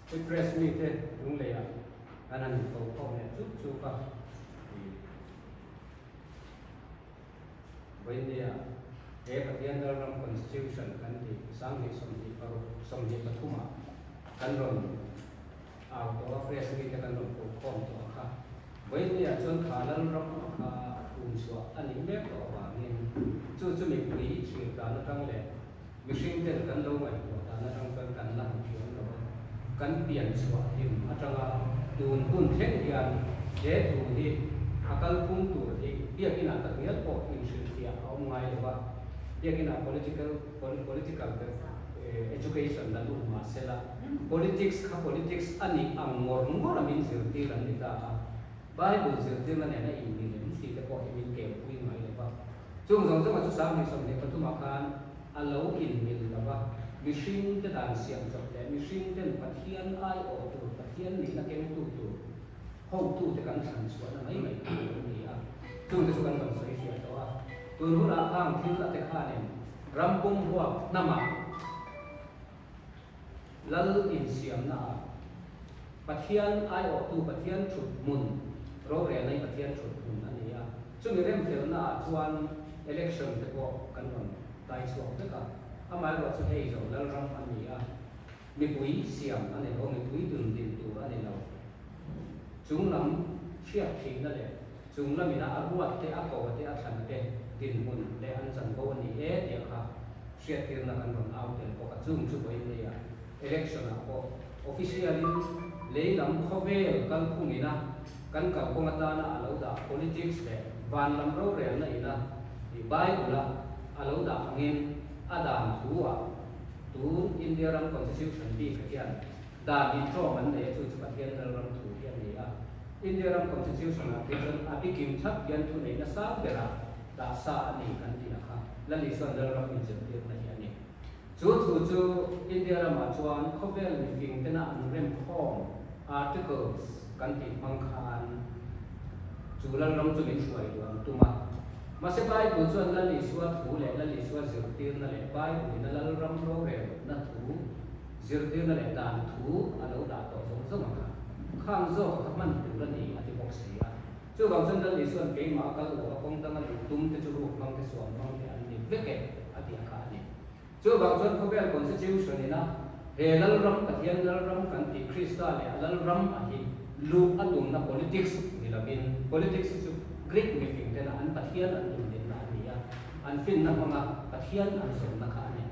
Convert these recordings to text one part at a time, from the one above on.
Hi press mite lungleiah kan han inko khawm leh chuk chuk a, ih Vawinia he Pathian Lalram Constitution kan tih 2026 23 ah kan rawn au tawh a, press mite kan rawn ko khawm tawh a kha. Vawinia chuan kha Lalram a kha um chhuah a nih mek tawh avangin chu chu mipui thlir dan atang leh Mihring ten kan lo ngaihtuah dan atang chuan kan la hmu thiam lo a, kan pian chhuah hlim atanga tun hun thleng hian he thu hi a kalphung tur hi biakinah tak ngial pawh inhrilhfiah a awm ngai lo a, biakinah political political education la lut mah sela politics kha politics a nih ang ngawr ngawr a min zirtir an ni ta a, Bible zirtirna nena inmil em tih te pawh hi min kelpui ngai lo va. Chung zawng zawnga chu 2023 ah khan a lo inmil lo va, mihring te dan siam chawp leh mihring ten Pathian aiawh tur, Pathian nihna kengtu tur hotu te kan thlan chhuahna mai mai kha a lo ni a. Chung te chu kan rawn sawi fiah tawh a. Tun hunah khang thil a te khanin ram pum huap hnamah Lal insiamna ah Pathian aiawhtu Pathian thut hmun rorelna hi Pathian thut hmun a ni a, chumi remfelna ah chuan election te pawh kan rawn tai chhuak vek a, amaherawh chu hei zawng Lalram a ni a, mipui siam a ni lo, mipui dun din tur a ni lo, chunglam hriat thihna leh chunglamina a ruat te, a ko te, a thlan te dinhmun leh an chanvo a ni e tih kha hriattirna kan rawn au tel bawk a, chung chu vawiin leiah election ah pawh official in lei lam khawvel kalphung ina kan kalkawng atana a lo dah politics leh van lam rorelna ina Bible a a lo dah angin a dan thu ah tun India ram constitution bik ah hian dan intawm an nei a, chu chu Pathian Lalram thu hi a ni a. India ram constitution ah phei chuan a bikim thlap hian thuneihna sang berah dah sa a ni kan tih a kha Lal Isua'n Lalram inzirtirna hi a ni. Chu thu chu India ramah chuan khawvel mifing tena an remkhawm articles kan tih hmang khan chu Lalram chu min hruai duh an tum a. Mahse Bible chuan Lal Isua thu leh Lal Isua zirtirna leh Bible-ina Lalram rorelna thu Zirtirna leh dan thu a lo dah tawh zawng zawng ang kha. Khang zawk a kha hman tur a ni a ti bawk si a. Chuvang chuan Lal Isua'n keimah a kal lo a kawng danga duh tum te chu ruk hmang te suam hmang te an ni vek e a ti a kha a ni. Chuvang chuan khawvel constitution ina he Lalram Pathian Lalram kan tih Krista leh a Lalram a hi luh a tumna politics ni lovin politics hi chu Greek mifing tena an Pathian an tumdinna a ni a, an finna hmanga Pathian an zawnna kha a ni.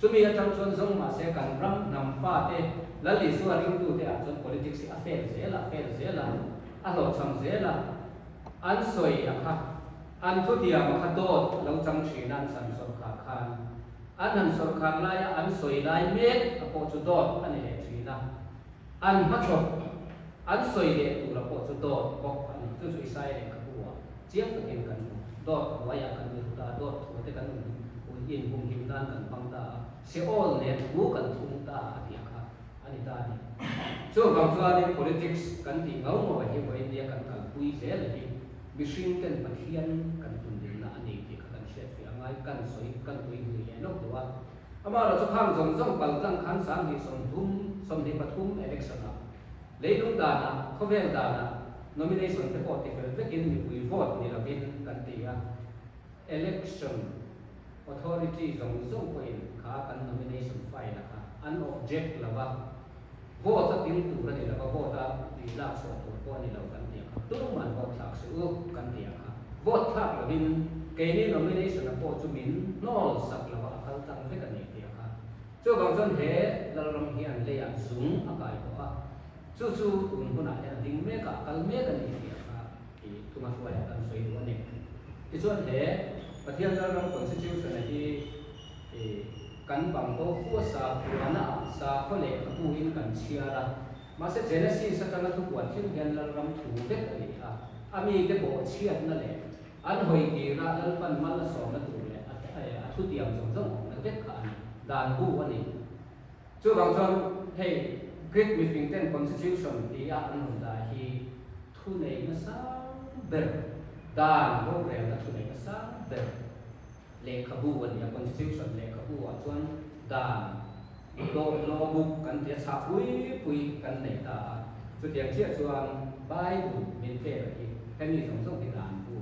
Chumi atang chuan zawng mahse kan ram hnam fate Lal Isua ringtute ah chuan politics hi a fail zel a, fail zel a, a hlawhchham zel a, an sawi a kha, an thutiam a kha dawt a lo chang thin a an san sawrkhar khan. An han sawrkhar laia an sawi lai mek a pawh chu dawt a ni leh thin a, an hmachhawp an sawi leh tur a pawh chu dawt bawk a ni. Chu chu Isaia lehkhabu ah Chiang takin kan hmu. Dawt hnuaiah kan ni ta, dawt thute kan inhumhim nan kan hmang ta a, Seol nen thu kan thung ta a tih kha a ni ta a ni. Chuvang chuanin politics kan tih ngau ngau hi vawiin nia kan kalpui zel hi mihring ten Pathian kan tundinna a ni tih kha kan hriat fiah a ngai, kan sawi kan tui hnui leh lawk duh a. Amaherawh chu khang zawng zawng pal tlang khan 2030, 23 election ah Leilung danah, khawvel danah nomination te pawh tifel vekin mipui vote ni lovin kan ti a, election authority zawng zawng pawhin kha kan nomination file a kha an object lo va, vote a tling tur a ni lo va, vote a tih lak chhuah tur pawh a ni lo kan ti a kha, tuman vote thlak suh u kan ti a kha, vote thlak lovin keini nomination a pawh chu min hnawl sak lo va a kal tlang vek a ni ti a kha. Chuvang chuan he Lalram hian leiah zung a kai tawh a, chu chu tun hunah hian a ding mek a, a kal mek a ni tih a kha i thuma hruaiah kan sawi duh a ni. Tichuan he Pathian Lalram Constitution a hi i kan bang bo fu a sakhuana ah sakhaw lehkhabu in kan chhiar a, mahse Genesis atanga thupuan thil hian Lalram thu vek a ni a, a mite bawh chhiatna leh An hawi tirah Lalpan mal a sawmna tur leh a thutiam zawng zawng awmna vek kha a ni, dan bu a ni. Chuvang chuan hei Greek mifing ten constitution tia an rawn dah hi thuneihna sang ber, dan rorelna thuneihna sang ber lehkhabu a ni a, constitution lehkhabu ah chuan dan. Law law book kan tia chhah pui pui kan nei ta a. Chutiang chiah chuan Bible min pek a hi hemi zawng zawng hi dan bu,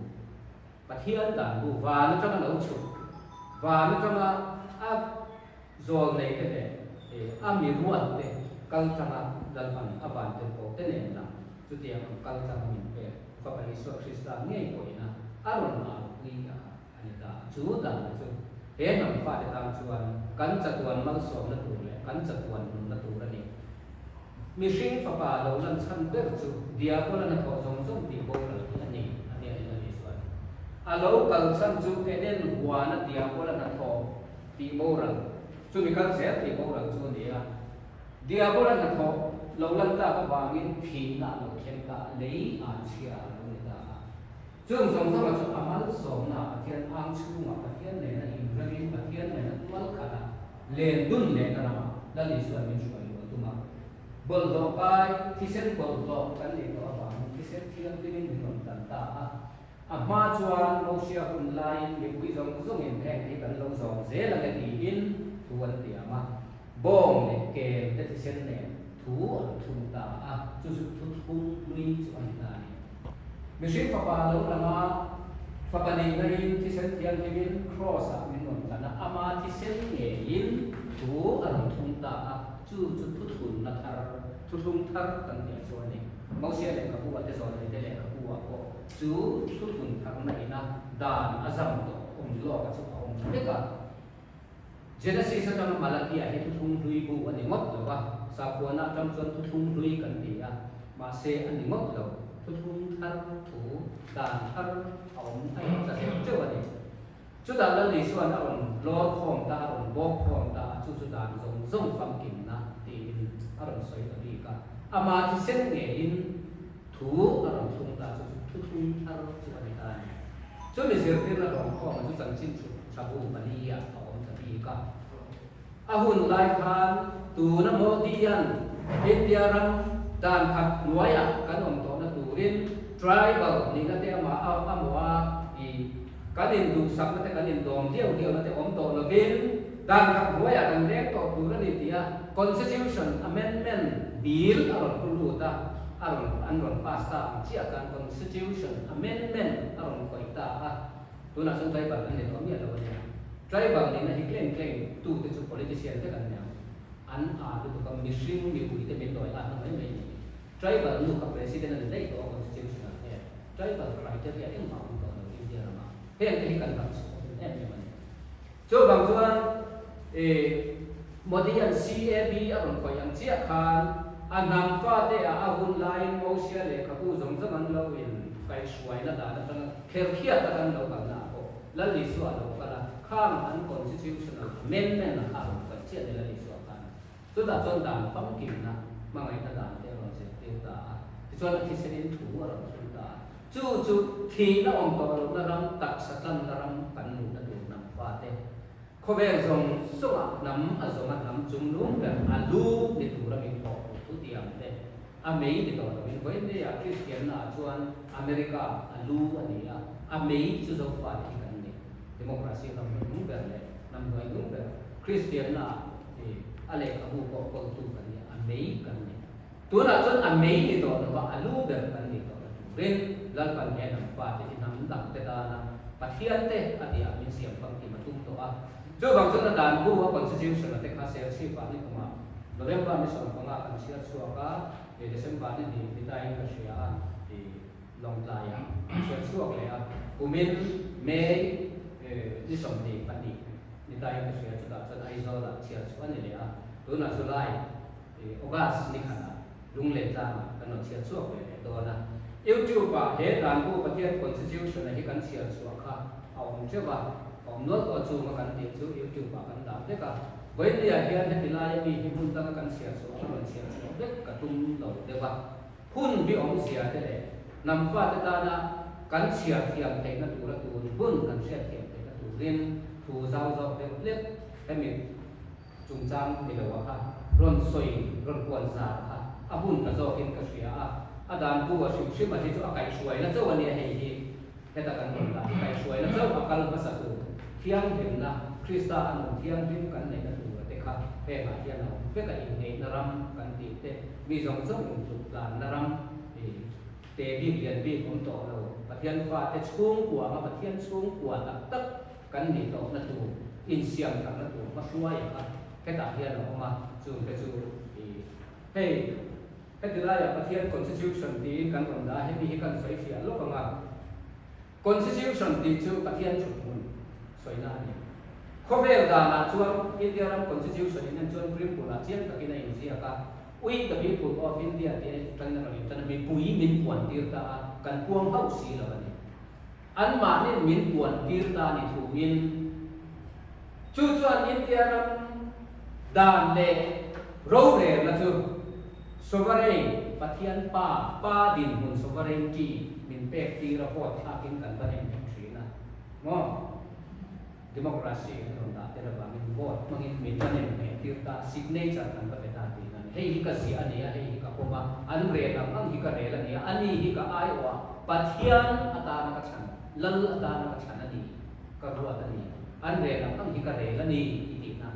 Pathian dan bu van atanga lo chhuk, van atanga a zawl nei te leh a mi ruat te kal tanga Lalpan a van tel pawh te nen lang chutiang ang kal tanga min pek Fapa Isua Krista ngei pawhina a rawn au pui a kha a ni ta. Chu dan chu he hnam fate tan chuan kan chatuan malsawmna tur leh kan chatuan nunna tur a ni. Mihring fapa lo lan chhan ber chu Diabola hnathawh zawng zawng tih boral hi a ni, a nia in a ni chuan. A lo kal chhan chu Eden huana Diabola hnathawh tih boral, chumi kal zel tih boral chu a ni a. Diabola hnathawh lo lan tak avangin thihna a lo thleng ta a, lei an chhia a lo ni ta a. Chung zawng zawngah chu a malsawmna Pathian ang chhungah Pathian nena inremin Pathian nena tual khat a len dun lehna ramah Lal Isuan min hruai luh a tum a. Bawlhhlawh kai, thisen bawlhhlawh kan nih tawh avangin thisen thianghlimin min rawn tan ta a. A hma chuan Mosia hun laiin mipui zawng zawngin heng hi kan lo zawm zel ang e tiin thu an tiam a. Bawng leh kel te thisen nen thu an thlung ta a, chu chu thuthlung hlui chu a ni ta a ni. Mihring fapa lo lang a, fapa nihna-in thisen thianghlimin Kraws-ah min rawn tlan a, ama thisen ngeiin thu a rawn thlung ta a, chu chu thuthlunna thar, thuthlung thar kan tih chu a ni. Mosia lehkhabu-ah te zawhnaite lehkhabu-ah pawh chu thuthlun tharna ina dan a zam tawh awm lawka chu a awm vek a. Genesis atanga Malakia hi thuthlung hlui bu a ni ngawt lo a, sakhuana atang chuan thuthlung hlui kan ti a, mahse a ni ngawt lo, thuthlung thar thu dan thar a awm a in tla zeuh zeuh a ni. Chutah Lal Isua'n a rawn lawr khawm ta, a rawn bawk khawm ta a, chu chu dan zawng zawng famkimna tiin a rawn sawi ta bik a, amah thisen ngeiin thu a rawn thlung ta, chu chu thuthlung thar chu a ni ta a ni. Chumi zirtirna rawn khawmah chu chanchin chhuk thabu pali ah a awm ta bik a. A hun lai khan tuna Modi-a'n India ram dan khat hnuaiah kan awm tawhna turin tribal nihna te amah a amaw a i kan induhsakna te kan indawm diau diauna te awm tawh lovin dan khat hnuaiah kan leng tawh tur a ni tia Constitution Amendment Bill a rawn pu lut a. A rawn an rawn pass ta ang chiah khan Constitution Amendment a rawn khawih ta a, tunah chuan tribal an ni tawh miah lo a nia. Tribal nihna hi claim claim tu te chu politician vek an ni ang. An aa lutuk a, mihring mipui te min dawi atna mai mai a ni. Tribal nu kha President a ni daih tawh a Constitution ah hian. Tribal criteria engmah a awm tawh lo India ramah. Heng te hi kan ram chhuah hun em em a ni. Chuvang chuan i Modi-a'n CAB a rawn khawih ang chiah khan a hnam fate ah a hun laiin Mosia lehkhabu zawng zawng an lo in kaihhruaina dan atanga kherkhiat tak an lo kalna ah pawh Lal Isua a lo kal a, khang an constitutional amendment a kha a rawn khawih chiah ni Lal Isua khan. Chutah chuan dan famkimna hmangaihna dan te a rawn zirtir ta a, tichuan a thisenin thu a rawn thlung ta a. Chu chu thihna awm tawh lohna ram, taksa tlanna ram kan luhna tur hnam fate, khawvel zawng zawngah hnam a zawnga hnam chungnung ber a lu ni tura min thawh tur thu tiang te a mei ni tawh lovin vawiinneia Kristianna ah chuan America a lu a ni a, a mei chu Zofate hi kan ni. Democracy ram hnuaihnung ber leh hnam hnuaihnung ber Kristianna ah a lehkhabu pawh kawltu kan ni, a mei kan ni. Tunah chuan a mei ni tawh lova a lu ber kan ni tawh na turin Lalpan hian ang fate hi hnam dang te tana Pathian te a tihah min siam famkim a tum tawh a. Chuvang chuan a dan bu a constitution a te kha Serchhip ah ni kumah November ni 15 kan chhiar chhuak a, December ni hnih ni tain ka hria a, Lawngtlai ah kan chhiar chhuak leh a, kumin May ni 22 ni tain ka hria chutah chuan Aizawl ah chhiar chhuah a ni leh a, tunah July August ni khatah Lunglei tlangah kan rawn chhiar chhuak ve leh dawn a. YouTube ah he Danbu Pathian Constitution a hi kan chhiar chhuah kha a awm teuh a, a awm nual tawh a chunga kan tih chu YouTube ah kan dah vek a. Vawiinniah hian heti laia mi hi hmun danga kan chhiar chhuah ang rawn chhiar chhuah vek ka tum lo deuh a. Hun hi awmzia te leh hnam fate tana kan chhiar thiam theihna tura tun hun kan hriat thiam theihna turin thu zau zawk deuh hlek hemi Chungchang ni lo a kha rawn sawi rawn puan zar kha a hun ta zawkin ka hria a, a dan bu a hrim hrim a hi chu a kaihhruaina chauh a nia hei hi heta kan rawn dah hi kaihhruaina chauh a kal hmasa tur thianghlimna Krista a nun thianghlim kan neihna tur a te kha. kha hengah hian a awm vek a, inngeihna ram kan tih te, mi zawng zawng intluk tlanna ram te bik lian bik awm tawh lo, Pathian fate chhungkua anga Pathian chhungkua tak tak kan nih tawhna tur, insiam thatna tur hmahruaia kha hetah hian a awm a, chungte chu hei heti laiah Pathian Constitution tiin kan rawn dah a, hemi hi kan sawi fiah lawk ang a. Constitution tih chu Pathian thuthmun sawina a ni. Khawvel danah chuan India ram Constitution in en chuan Preamble ah chiang takin a inziak a, We the people of India tih a inṭan a rawn inṭan a, mipui min puan tir ta a, kan puang hauh si lo a ni. Anmahnin min puan tir ta ni thungin chu chuan India ram dan leh rorelna chu Sovereign, Pathian Pa, Pa dinhmun sovereignty min pek tir a vote thlakin kan va nem nghet thin a maw? Democracy an rawn dah tel avangin vote hmangin min va nem nghet tir ta, signature kan va pe ta tih a ni. Hei hi ka ziah a ni a, hei hi ka pawm a, an rel ang ang hi ka rel a ni a, ani hi ka aiawh a, Pathian atana ka thlan, Lal atana ka thlan a ni, ka ruat a ni, an rel ang ang hi ka rel a ni i tihna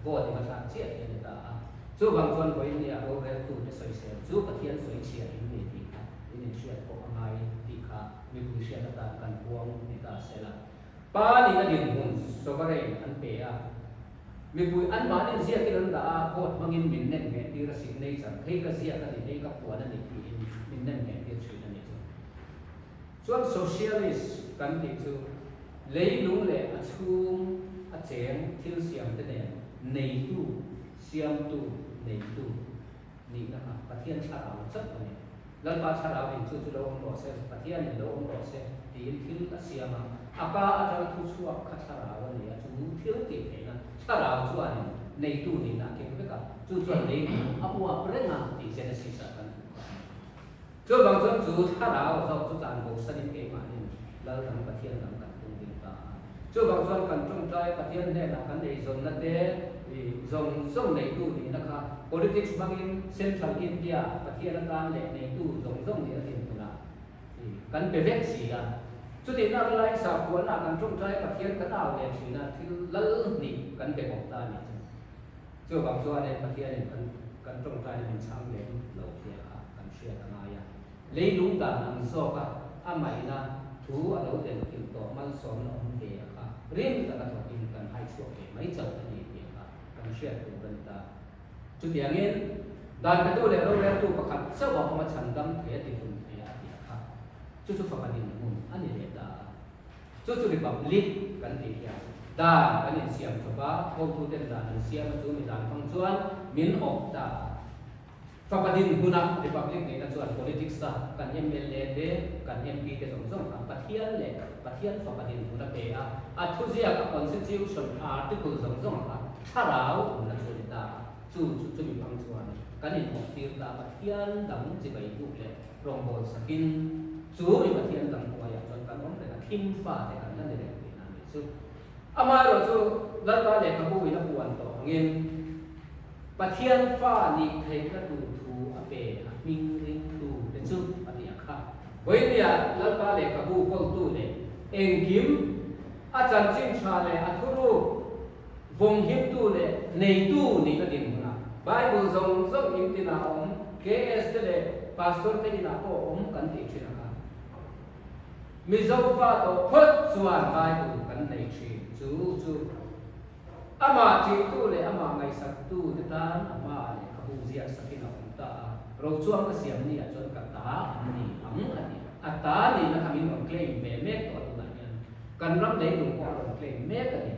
vote i va thlak chiah hi a ni ta a. Chuvang chuan vawinia roreltute sawisel chu Pathian sawi chhia in ni tih kha in inhriat pawh a ngai tih kha mipui hriat atan kan puang ni ta sela. Pa nihna dinhmun, sovereign, an pe a, mipui anmahnin ziakin an dah a, vote hmangin min nem ngheh tir a, signature, hei ka ziak a ni, hei ka puan a ni tiin min nem ngheh tir thin a ni chu. Chuan socialist kan tih chu leilung leh a chhung a cheng thil siamte nen neitu, siamtu, neitu nihna kha Pathian thlarau chauh a ni. Lalpa thlarau in chu chu lo awm rawh se, Pathian in lo awm rawh se tiin thil a siam a, a ka atanga thu chhuak kha thlarau a ni a, chu thil tih theihna thlarau chuanin neitu nihna a keng vek a, chu chuan leilung a uap reng a tih Genesis ah kan hmuh kha a ni. Chuvang chuan chu thlarau zawk chu tlan bosanin keimahnin Lal dang Pathian dang kan tum ding ta a. Chuvang chuan kan tawngtai Pathian hnenah kan eizawnna te zawng zawng neitu nihna kha politics hmangin Central India Pathian atan leh neitu zawng zawng nihna dinhmunah kan pe vek si a. Chutihna laiin sakhuana kan tawngtai Pathian kan au leh thin a, thil lal hnih kan be bawk ta a nih chu. Chuvang chuanin Pathianin kan kan tawngtaina min chhang lem lo tih kha kan hriat a ngai a. Leilung dan ang zawka a maina thu a lo den kilh tawh malsawmna awm ve a kha rim taka thawkin kan hai chhuak ve mai chauh a ni tih kha kan hriat tur a ni ta. Chutiangin dan petu leh roreltu pakhat chauh a awm a chhandam thei a tihlum thei a tih a kha chu chu fapa dinhmun a ni leh ta a. Chu chu Republic kan tih hian dan kan insiam chawp a, hotuten dan an siam a, chu mi dan hmang chuan min awp ta a. Fapa dinhmuna Republic nihna chuan politics a kan mla te, kan MP te zawng zawng kha Pathian leh Pathian fapa dinhmun a pe a, a thuziak a constitution article zawng zawng kha thlarau awmna chu a ni ta a, chu chu chumi hmang chuan kan inawp tir ta a, Pathian dang chibai buk leh Rawngbâwl sakin chu mi Pathian dang hnuaiah chuan kan awm reng a, thim fate kan la ni reng tihna a nih chu. Amaherawh chu Lalpa lehkhabu in a puan tawh angin Pathian fa nih theihna tur thu a pe a hming ringtu te chu a ti a kha. Vawinia Lalpa lehkhabu kawltu leh engkim a chanchin tha leh a thuruk Vawnghimtu leh neitu nihna dinhmunah Bible zawng zawng in tinah a awm, KS te leh Pastor te inah pawh a awm kan tih thin a kha. Mizo fa tawh phawt chuan Bible kan nei thin chu chu amah ṭihtu leh amah ngaihsaktu te tan a hma lehkhabu ziak sakin a awm ta a, rochuang ka siam ni ah chuan ka ta an ni ang a ti. A ta nihna kha min rawn claim ve mek tawh a tunah hian. Kan ram leilung pawh a rawn claim mek a ni.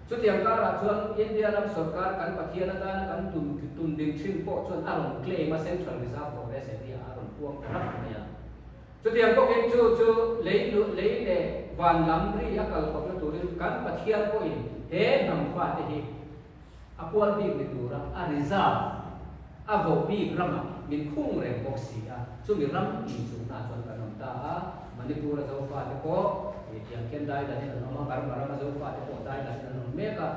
Chutiang karah chuan India ram sorkar kan Pathian atana kan tun tun ding thin pawh chuan a rawn claim a, Central Reserve Forest Area a rawn puang ta rap mai a. Chutiang bawkin chu chu lei lei leh van lam ri a kal khawpna turin kan Pathian pawhin he hnam fate hi a kual bik ni tura a reserve a voh bik ramah min khung reng bawk si a, chumi ram inchungnaah chuan kan awm ta a, Manipur-a Zofate pawh tiang khian dai danin an awm a, Burma rama Zofate pawh dai danin an awm mek a,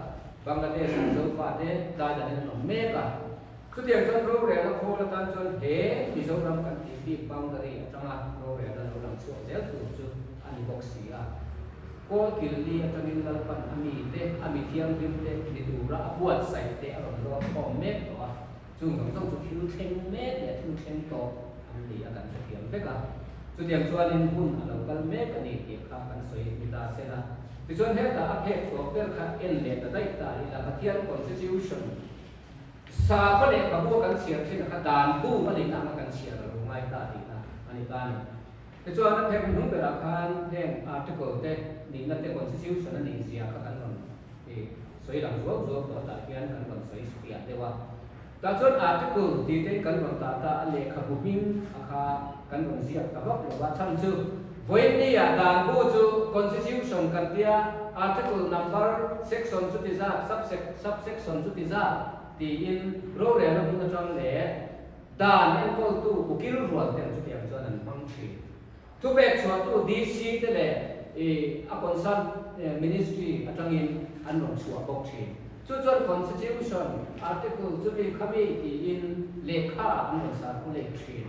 Bangladesh-a Zofate dai danin an awm mek a. Chutiang chuan rorelna khawl atan chuan he Mizoram kan tih bik boundary atanga rorelna lo lang chhuak zel tur chu a ni bawk si a. Kawlkil li atangin Lalpan a mite, a mi thianghlimte ni tura a buatsaih te a rawn lawr khawm mek tawh a. Chung zawng zawng chu thil thleng mek leh thil thleng tawh an ni a kan hrethiam vek a. Chutiang chuanin hun a lo kal mek a ni tih kha kan sawi ni ta se la. Tichuan hetah a phek chhuak ber kha en leh ta daih ta ila Pathian Constitution sakhaw lehkhabu a kan chhiar thin a kha dan bu a nihna anga kan chhiar a lo ngai ta tihna a ni ta a ni. Tichuan a phek hnuhnung berah khan heng article te nihna te Constitution a nih zia kha kan rawn sawi lang zuau zuau tawh tah hian kan rawn sawi fiah deuh a. Tah chuan article tih te kan rawn dah ta a, lehkhabu hming a kha kan rawn ziak ta vak lo a, chhan chu vawiinni-ah dan bu chu Constitution kan tia article number section chu ti zat subsection chu ti zat tiin rorelna hmun atang leh dan enkawltu ukil rual ten chutiang chuan an hmang thin. Thupek chhuahtu DC te leh a concern ministry atangin an rawn chhuah bawk thin. Chu chuan Constitution article chumi khami tiin lehkha an rawn circulate thin.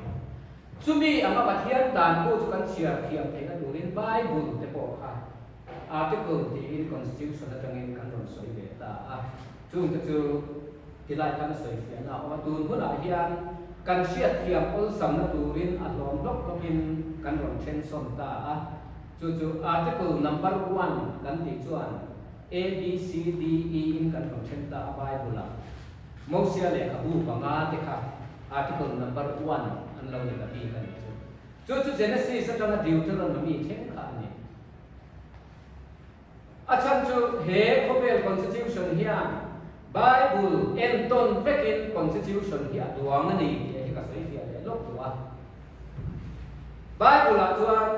Chumi anga Pathian dan pawh chu kan chhiar thiam theihna turin Bible te pawh kha article tiin Constitution atangin kan rawn sawi ve ta a. Chungte chu tilai khan a sawi fiahna a awm a, tun hunah hian kan hriatthiam awlsamna turin a hlawm hlawk hlawkin kan rawn then sawn ta a, chu chu Article number one kan tih chuan A, B, C, D, E in kan rawn then ta a, Bible-ah Mosia lehkhabu panga te kha Article number one an lo ni ta bik a nih chu. Chu chu Genesis atanga Deuteronomy thleng kha a ni. A chhan chu he khawvel constitution hian Bible entawn vekin constitution hi a duang a ni tih hi ka sawi fiah leh lawk duh a. Bible ah chuan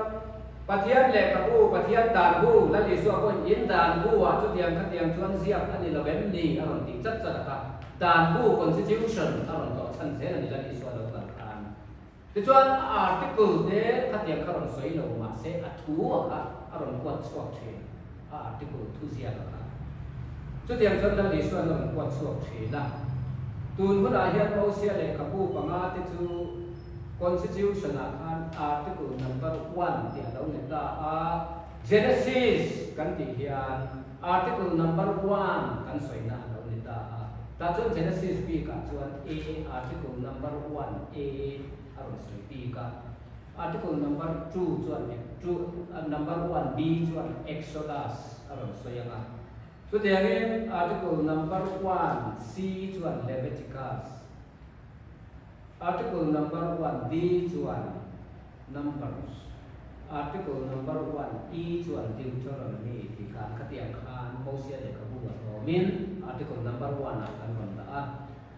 Pathian lehkhabu, Pathian dan bu, Lal Isua pawhin in dan bu ah chutiang khatiang chuan ziak a ni lo em ni a rawn tih chat chat a kha. Dan bu, constitution, a rawn tlawh chhan zel a ni Lal Isua lo kal khan. Tichuan a article te khatiang kha rawn sawi lo mahse a thu a kha a rawn kuat chhuak thin, a article thu ziak a kha. Chutiang chuan Lal Isuan a rawn kuat chhuak thin a. Tun hunah hian Mosia lehkhabu panga te chu Constitution ah khan article number one tih a lo ni ta a, Genesis kan tih hian article number one kan sawina a lo ni ta a. Tah chuan Genesis bikah chuan A, article number one A a rawn sawi bik a, article number two chuan two number one B chuan Exodus a rawn sawi ang a. Chutiangin article number one C chuan Leviticus, article number one D chuan Numbers, Article number one E chuan Deuteronomy tih khan khatiang khan Mosia lehkhabu a hlawmin Article number one ah kan rawn dah a.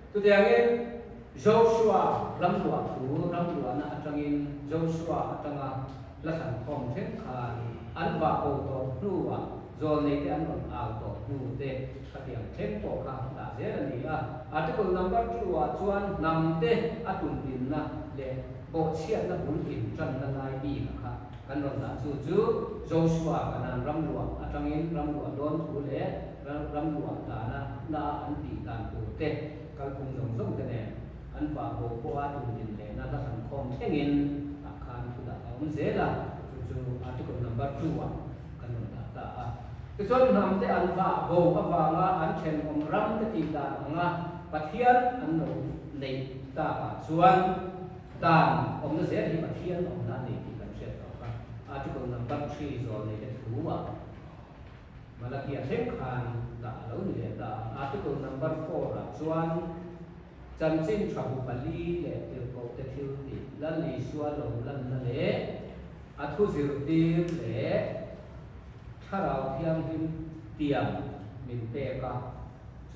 Chutiangin Joshua ramluah thu ramluahna atangin Joshua atanga la thlan khawm thleng khan an vah bo tawh hnuah zawlneite an rawn au tawh hnu te khatiang thleng pawh kha dah zel a ni a. Article number two ah chuan hnamte a tumdinna leh Bawhchhiatna bul in tanna lai bik a kha kan rawn dah chu chu Joshua Kanan ramluah atangin ramluah dawn thu leh ramluah dana na a an tih dan tur te kalphung zawng zawng te nen an vah bo pawha tundin lehna hla thlan khawm thlengin ah khan thu dah a awm zel a, chu chu article number two ah kan rawn dah ta a. Tichuan hnam te an vah bo avanga an thenawm ram te tih dan anga Pathian an lo neih takah chuan dan awmna zel hi Pathian awmna a ni tih kan hriat tawh kha. Article number three zawl nei te thu-ah Malakia thleng khan dah a lo ni leh ta a. Article number four-ah chuan chanchin tha bu pali leh tirhkoh te thil tih Lal Isua lo lanna leh a thu zirtir leh Thlarau Thianghlim tiam min pek a.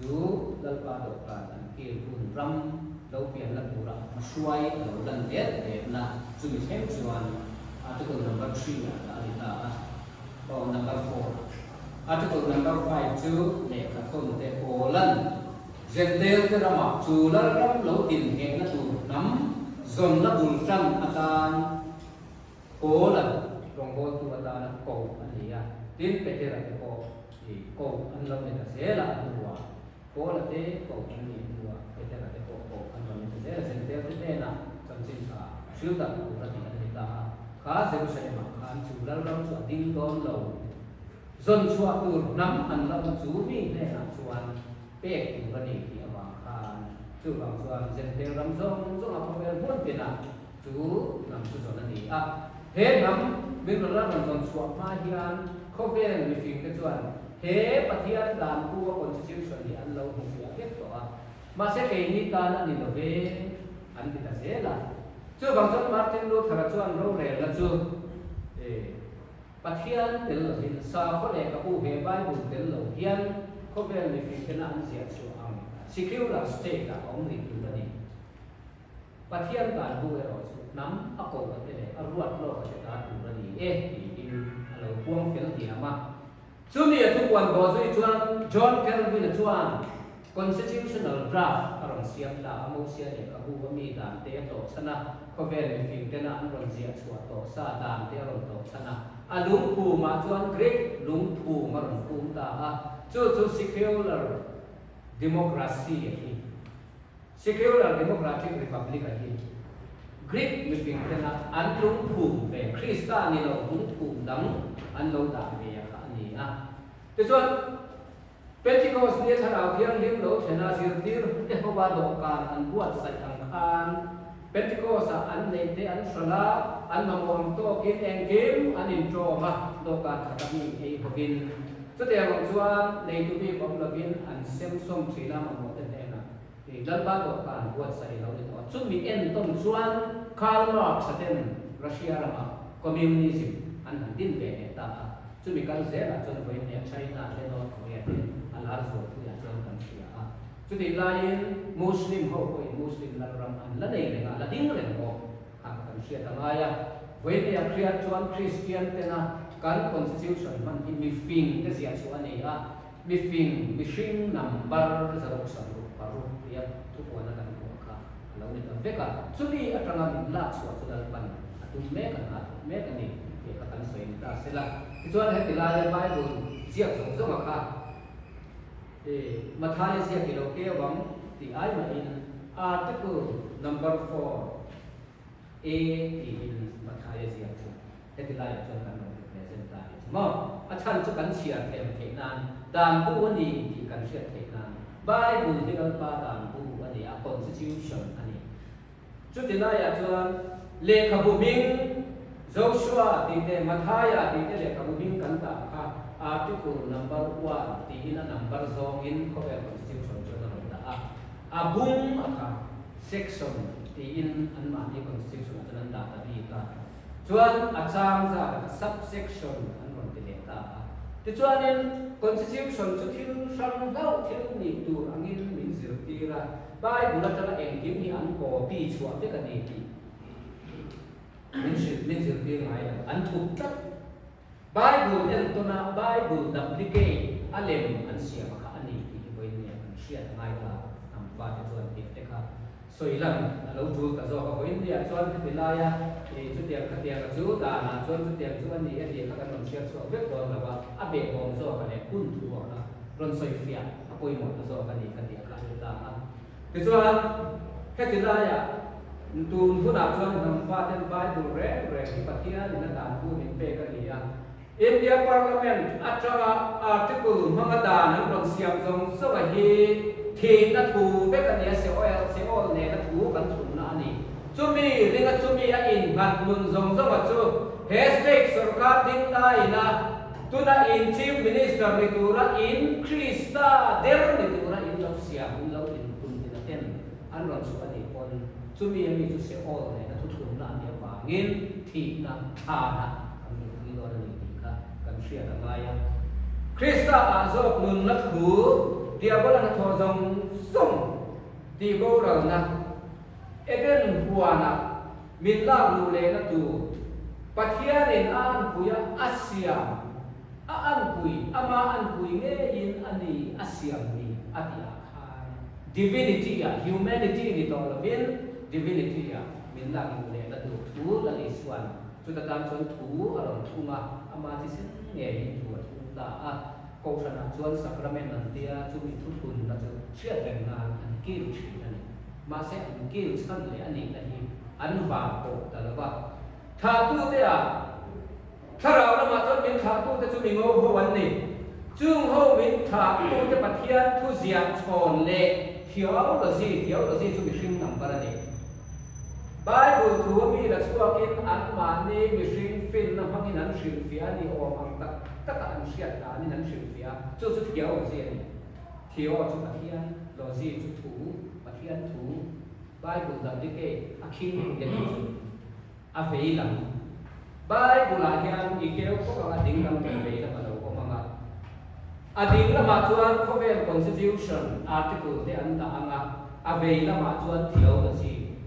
Chu Lalpa dawhkan an kil hun ram lo pianna tura hmahruai a lo lan let letna chumi thleng chuan Article number three ah dah a ni ta a, oh number four ah. Article number five chu lehkha thawn te Pawlan Jentail te ramah chu Lalram lo tinhehna tur hnam zawnna bul tan atan Paul-a rawngbawltu atana ko a ni a, tin Petera te pawh i ko an lo ni ta zel a, a hnuah Paul-a te ko an nih hnuah Petera te pawh ko an lo ni ta zel a, Jentail te hnenah chanchin tha hril tak tur a tih an ni ta a, kha Jerusalem-ah khan chu Lalram chu a ding dawn lo. Zawn chhuah tur hnam an la awm chu mi hnenah chuan pek tur a ni tih avang khan chuvang chuan Jentail ram zawng zawnga khawvel hmun tinah chu hnam chu zawn a ni a. He hnam min rawn la rawn zawn chhuah hma hian khawvel mifingte chuan he Pathian dan pu a constitution hi an lo hmu fiah vek tawh a, mahse keini tan a ni lo ve an ti ta zel a. Chuvang chuan Martin Luther-a chuan rorelna chu Pathian tel lovin sakhaw leh ka pu he Bible tel lo hian khawvel mifing tena an ziah chhuah ang secular state ah a awm rih tur a ni. Pathian dan bu erawh chu hnam a ko a te leh a ruat lawk a te ta tur a ni e tiin a lo puang fel diam a. Chumi a thupuan bawh zui chuan John Calvin-a chuan Constitutional draft a rawn siam ta a, Mosia lehkhabu a mi dan te a tlawh chhan a, khawvel mifing tena an rawn ziah chhuah tawh sa dan te a rawn tlawh chhan a, a lungphumah chuan Greek lungphum a rawn phum ta a, chu chu secular democracy a hi. Secular democratic republic a hi. Greek mifing tena an lungphum ve, Krista ni lo lungphum dang an lo dah ve a kha a ni a. Tichuan. Pentecost nia Thlarau Thianghlim lo thlena zirtir te hova dawhkan an buatsaih ang khan Pentecost-ah an neih te an hralh a, an mamawh ang tawkin engkim an inṭawm a, dawhkan khata mi ei hovin. Chutiang ang chuan neitu bik awm lovin an sem sawm ṭhin a, mamawh te hnenah Lalpa dawhkan buatsaih lo ni tawh a. Chumi entawn chuan Karl Marx-a ten Russia ramah Communism an han din ve leh ta a. Chumi kal zelah chuan vawiin China te North Korea te a lar zual thuiah chuan kan hria a. Chutih laiin Muslim ho pawhin Muslim lalram an la nei reng a, la ding reng bawk kha kan hriat a ngai a. Vawiin Kriat chuan Kristian tena kan constitution hman hi mifing te ziah chhuah a ni a, mifing mihring number 606 tia thupuana kan hmuh kha a lo ni ta vek a. Chumi atanga min lak chhuah chu Lalpan a tum mek a, hna a thawk mek a ni tih kha kan sawi ni ta sela. Tichuan heti laia Bible ziak zawng zawnga kha Mathaia ziak i lo keu ang tih ai mahin article number 4 A tiin Mathaia ziak chu heti laiah chuan kan rawn represent ta a ni chu maw? A chhan chu kan chhiar them theih nan dan bu a ni tih kan hriat theih nan Bible hi Lalpa dan bu a ni a, constitution a ni. Chuti laiah chuan lehkhabu hming Joshua tih te, Mathaia tih te lehkhabu hming kan dah kha article number one tiin a number zawngin khawvel constitution chuan a rawn dah a. A bung a kha section tiin anmahni constitution ah chuan an dah ta bik a. Chuan a chang zat a kha sub-section an rawn ti leh ta a. Tichuanin constitution chu thil hrang hlauh thil nih tur angin min zirtir a. Bible atanga engkim hi an copy chhuah vek a ni tih min hrilh, min zirtir ngai lo. An thup tlat. Bible entawna Bible duplicate a lem an siam kha a ni tih hi vawiin nia kan hriat a ngai ta. Hnam fate chuan tih te kha sawi lan a lo tul ta zawk a. Vawiin nia chuan heti laia chutiang khatianga chu danah chuan chutiang chu a ni e tih kha kan rawn hriat chhuak vek dawn lo a, a behbawm zawk a leh hun thu a kha rawn sawi fiah a pawimawh ta zawk a ni ka tih kha a ni ta a. Tichuan, heti laiah tun hunah chuan hnam faten Bible reng reng hi Pathianin a dan bu min pek a ni a. India Parliament atanga article hmanga dan an rawn siam zawng zawng a hi thihna thu vek a ni a, Seoel Seol nena thu kan thlunna a ni. Chumi ringa chumi a innghat nun zawng zawng a chu he state sorkar ding laiin a Tuna in Chief Minister ni tura in Krista der ni tura in lo siam in lo in tum tin a ten an rawn chhuah a nih pawn chumi a mi chu Seol nena thuthlumna a nih avangin thihna thlana kan luhpui dawn a ni tih kha kan hriat a ngai a. Krista ah zawk nunna thu Diabola hnathawh zawng zawng tih boralna Eden huanah min lak luh lehna tur Pathianin a anpuia a siam, a anpui, ama anpui ngeiin a ni a siam ni a tih ah khan Divinity ah, humanity ni tawh lovin Divinity ah min lak luh lehna tur thu Lal Isua'n chuta tan chuan thu a rawn thung a, ama thisen ngeiin thu a thung ta a. Kohhranah chuan sacrament an tia chumi thuthunna chu hriat reng nan an kil thin a ni. Mahse an kil chhan leh a nihna hi an vang pawh ta lo va. Thahtute ah Thlarau lamah chuan min thlahtute chu mi ngo ho an ni. Chung ho min thlahtute Pathian thu ziah chhawn leh theology, theology chu mihring number a ni. Bible thu a mi la chhuakin anmahni mihring finna hmangin an hrilhfiah a ni awm ang tak taka an hriat danin an hrilhfiah a, chu chu theology a ni. Theo chu Pathian, logy chu thu, Pathian thu, Bible duplicate a khing leh chu a vei lam. Bible ah hian i keu khawp anga ding lam leh vei lam a lo awm ang a. A ding lamah chuan khawvel constitution article te an dah ang a, a vei lamah chuan theology.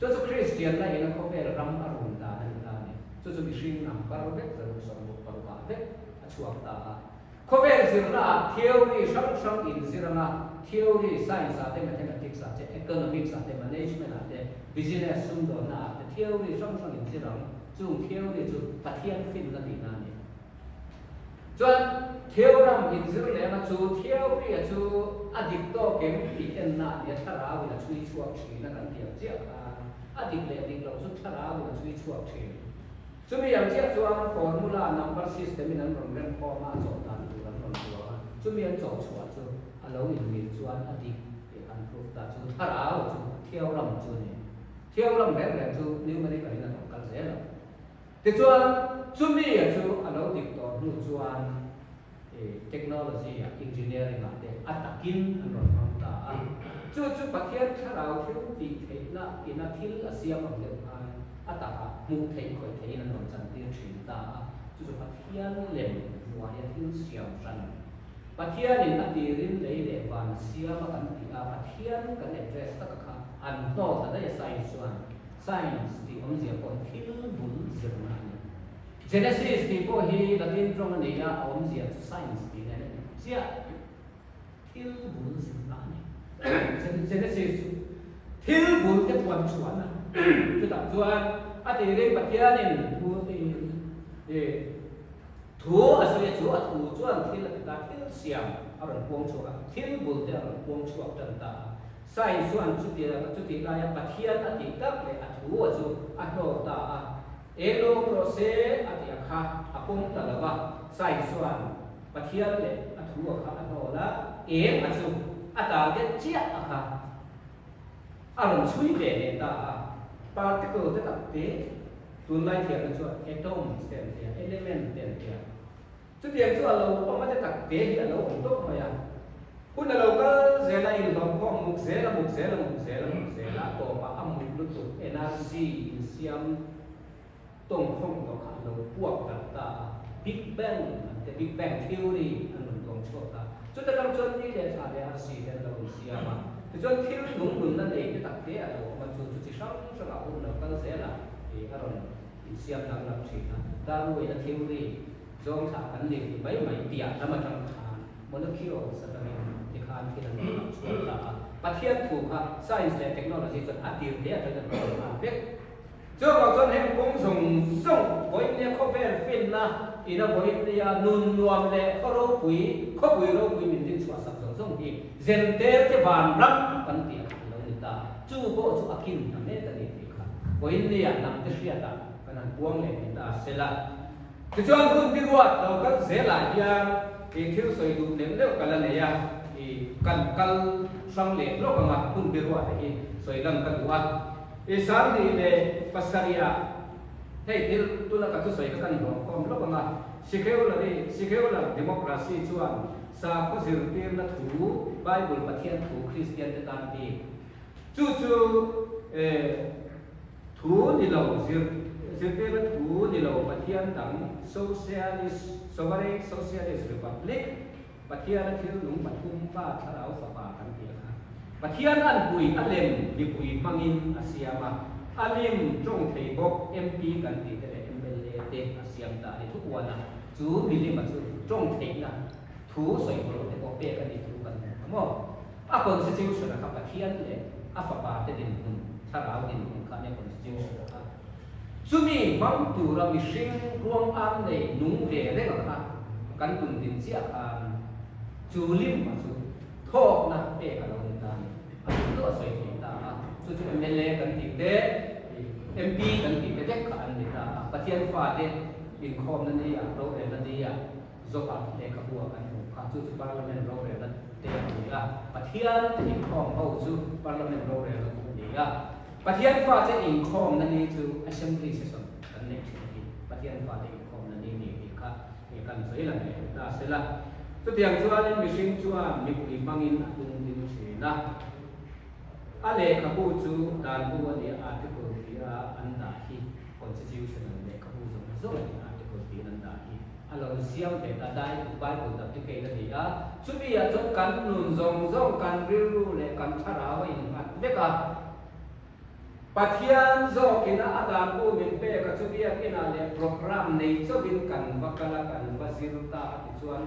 Chu chu Kristian na ina khawvel ram a run dan a ni ta a ni. Chu chu mihring number vek 166 ah vek a chhuak ta a. Khawvel zirnaah theory hrang hrang inzir anga theory, science ah te, mathematics ah te, economics ah te, management ah te, business sumdawnna ah te theory hrang hrang inzir ang. Chung theory chu Pathian finna tihna a ni. Chuan theoram inzir leh anga chu theory a chu a dik tawk em tih enna a ni a, thlarau in a chhui chhuak thin a kan tih ang chiah khan a dik leh dik loh chu thlarau in a chhui chhuak thin. Chumi ang chiah chuan formula number system in an rawn rem khawm a, a chawh dan tur an rawn buang a, chumi an chawh chhuah chu a lo inmil chuan a dik tih an proof ta chu thlarau chu theorem chu a ni. Theorem reng reng chu numerical in a rawn kal zel a. Tichuan chumi a chu a lo dik tawh hnu chuan technology ah, engineering ah te a takin an rawn hmang ta a. Chu chu Pathian thlarau thil tih theihna ina thil a siam ang deuh khan a takah hmuh theih khawih theihin an rawn chantir thin ta a. Chu chu Pathian lem hnuaia thil siam hran, Pathianin a tirin lei leh van a siam a kan tih a, Pathian kan address taka kha an hnawt ta daih a science chuan. Science tih awmzia pawh hi thil bul zirna a ni. Genesis tih pawh hi Latin tawng a ni a, a awmzia chu science tih nen a ni chiah. Thil bul zirna a ni. Genesis chu thil bul te puan chhuahna. Chutah chuan a tirin Pathianin thu a sawi a, chu a thu chuan thil a ti ta, thil siam a rawn puang chhuak a, thil bul te a rawn puang chhuak tan ta a. Science chuan chutih laia Pathian a tih tak leh a thu a chu a hnawk ta a. Eng lawm rawh se a tih a kha a pawm ta lo va, Science chuan Pathian leh a thu a kha a hnawl a, eng a chu a target chiah a kha a rawn chhui ve leh ta a. Particle te tak te tunlai thiamna chuan atoms te an tia, element te an tia. Chutiang chu a lo awm a te tak te hi a lo awm tawp mai a. Hun a lo kal zel a, inhlawmkhawm muk zel a, muk zel a, muk zel a, muk zel a, a tawpah a muk lutuk energy insiam tawngkhawng tawh kha a lo puak darh ta a, Big Bang an ti a, Big Bang Theory an rawn tuang chhuak ta. Chuta tang chuan ni leh thla leh arsi te an lo insiam a, tichuan thil nung nunna nei te tak te a lo awm a, chu chu chi hrang hrangah hun lo kal zel a, ih a rawn insiam danglam thin a, Darwin-a theory zawng thlah kan ni tih mai mai piah lam atang khan molecules atangin tikhan thil an rawn chhuak ta a, Pathian thu kha science leh technology chuan a tir hle atangin an rawn nghal vek. Chuvang chuan heng kawng zawng zawng vawinia khawvel finna ina vawinia nun nuam leh khaw ropui, khawpui ropui min din chhuah sak zawng zawng hi Zentel te vanram kan tih a kha a lo ni ta. Chu pawh chu a kin ta mek a ni tih kha vawinia hnam te hriatah kan han puang leh ni ta sela. Tichuan hun bi ruat lo kal zelah hian i thil sawi duh neuh neuh ka la nei a, i kan kal hrang leh hlawk anga hun bi ruat hi sawi lan ka duh a. I 2007 ah hei thil tuna ka thusawi kha kan hlawm khawm hlawk anga Secular-i, Secular Democracy chuan sakhaw zirtirna thu, Bible Pathian thu Kristian te tan bik chu chu Thu ni lo, zir, zirtirna thu ni lo, Pathian dang, Socialist, Sovereign Socialist Republic, Pathiana thil nung pathum Pa, Thlarau, Fapa kan ti a kha. Pathian an pui, a lem mipui hmangin a siam a, a lim tawng thei bawk MP kan tih te leh mla te a siam ta a ni. Thupuana chu milima chu tawng theihna thu sawi pawlh te pawh pek a ni thu kan hmu kha maw? A constitution a kha Pathian leh a fapa te dinhmun, thlarau dinhmun kha ania constitution a kha. Chumi hmang tura mihring ruang am nei nung ve reng a kha kan tum din chiah khan chu lim a chu thawkna pek a lo ni ta a ni. A duh duh a sawi thei ta a, chu chu mla kan tih te, MP kan tih te vek kha an ni ta a. Pathian fate. inkhawmna ni ah, rorelna ni ah Job-a lehkhabu ah kan hmuh kha. Chu chu Parliament rorelna te a ni a. Pathian te inkhawm ho chu Parliament rorelna chu a ni a. Pathian fate inkhawmna ni chu Assembly Session kan neih thin a ni. Pathian fate inkhawmna ni ni tih kha kan sawi lang leh ta sela. Chutiang chuanin mihring chuan mipui hmangin a tung ding thin a. A lehkhabu chu danbu a nia article tia an dah hi constitutional lehkhabu zawng zawng a ni article tiin an dah hi a lo siam ve ta dai Bible duplicate a ni a chumi ah chuan kan nun zawng zawng kan rilru leh kan thlarau a innghat vek a Pathian zawkin a a danbu min pek a chu biakinah leh program nei chauhin kan va kal a kan va zir ta a tichuan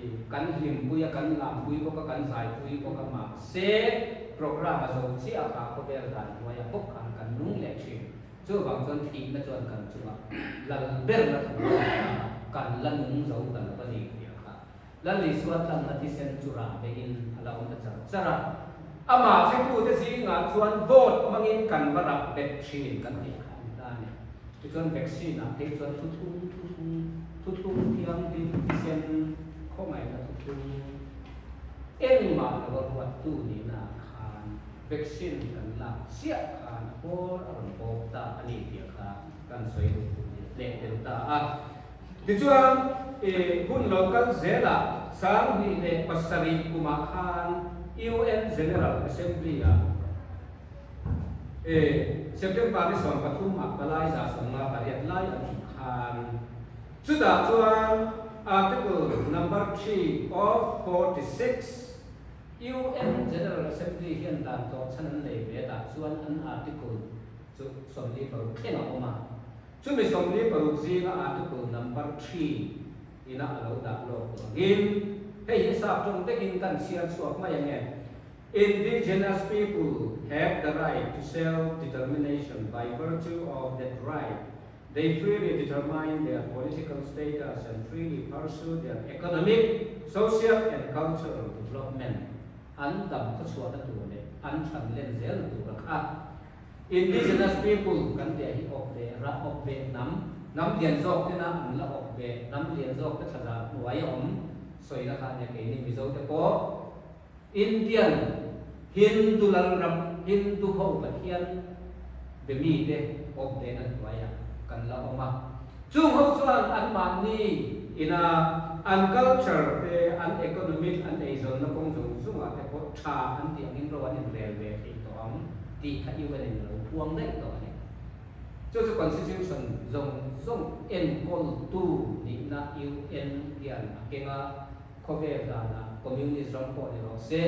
I kan hlimpui a, kan lampui bawk a, kan zaipui bawk a, mahse program a zo chiah a kha khawvel dan hnuaiah bawk khan kan nung leh thin. Chuvang chuan thihna chuan kan chungah lal berna thu a nei a, kan la nung zo ta lo a ni tih a kha. Lal Isua tlanna thisen chu rah beihin a la awm ta char char a. Amah hretute zingah chuan vote hmangin kan va rap bet thin kan tih kha a ni ta a ni. Tichuan vaccine ah phei chuan thuthlung thuthlung thuthlung thianghlim thisen khawngaihna thuthlung engmah lo a ruattu nihna ah khan vaccine kan lak chiah khan a hmawr a rawn bawk ta a ni tih kha kan sawi duh tur ni leh tel ta a. Tichuan i hun lo kal zelah 2007 kumah khan UN General Assembly ah E, September ni 13 ah palai 58 lai an hmuh khan chutah chuan Article number 3 of 46 UN General Assembly hian dan tawh chhan an nei ve tah chuan an article chu 46 thleng a awm a. Chumi 46 zinga article number 3 ina a lo dah lawk tawh angin hei hi sap tawng vekin kan chhiar chhuak mai ange. Indigenous people have the right to self-determination by virtue of that right. They freely determine their political status and freely pursue their economic, social and cultural development. An dam khawchhuahna tur leh an than len zelna tur a kha. Indigenous people kan tih ah hi awp ve rah awp ve hnam, hnam lian zawk tena an la awp ve, hnam lian zawk te thlazah hnuai a awm sawina kha ania keini Mizo te pawh Indian Hindu lalram Hindu ho Pathian be mite awp ve na hnuaiah kan la awm a. Chung ho chuan anmahni ina an culture te, an economic, an eizawnna kawng zawng zawngah te pawh tha an tih angin ro an inrel ve thei tawh ang tih kha UN in a lo puang daih tawh a ni. Chu chu Constitution zawng zawng enkawltu nihna UN hian a keng a. Khawvel danah Communist ram pawh ni rawh se,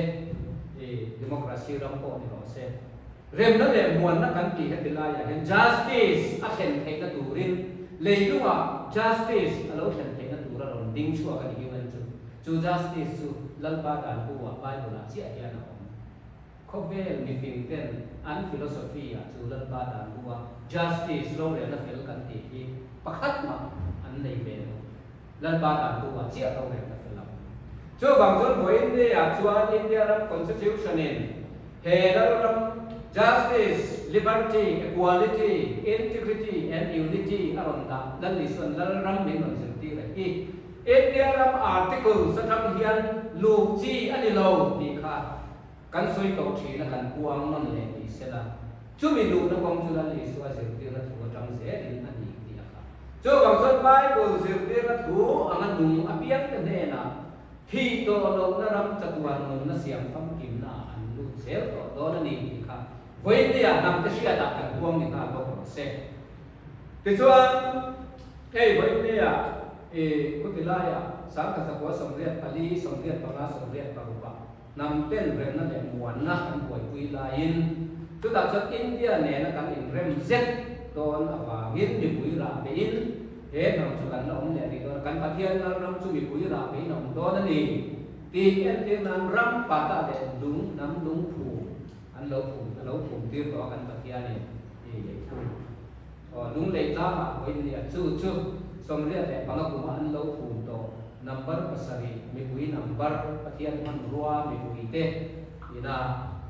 i Democracy ram pawh ni rawh se, remna leh muanna kan tih heti laiah hian Justice a thlen theihna turin leilungah Justice a lo thlen theihna tura rawn ding chhuak a ni UN chu. Chu Justice chu Lalpa dan bu-ah Bible-ah chiah hian a awm. Khawvel mifing ten an philosophy-ah chu Lalpa dan bu-a Justice rorelna fel kan tih hi pakhat mah an nei ve lo. Lalpa dan bu-ah chiah rorelna fel a awm. Chuvang chuan vawiin India-ah chuan India ram Constitution-in he lalram Justice, Liberty, Equality, Integrity and Unity a rawn dah Lal Isuan lalram min rawn zirtir a hi. India ram Articles atang hian luh chi a ni lo tih kha Kan sawi tawh thin a kan puang nawn leh ni sela, chumi luhna kawng chu Lal Isua zirtirna thu atang zelin a ni tih a kha. Chuvang chuan Bible zirtirna thu anga nung apiangte hnenah thih tawh lohna ram chatuan nunna siam famkimna ah an lut zel tawh dawn a ni tih kha vawiinnia hnamte hriatah kan puang ni nghal bawk rawh se. Tichuan, hei vawiinnia i khuti laiah 1984, 85, 86 ah Hnam ten remna leh muanna kan buaipui laiin chutah chuan India nena kan inrem zet dawn avangin mipui rah beiin he hnam chu kan la awm leh rih dawn a, kan Pathian lalram chu mipui rah beiin a awm dawn a ni tih entir nan ram pata leh lung hnam lung phum an lo phum a lo phum tir tawh a kan Pathianin i lei thung aw lung lei tlangah vawiin nia chu chu 85 kuma an lo phum tawh. Number pasarih, mipui number, Pathian hmanrua mipuite ina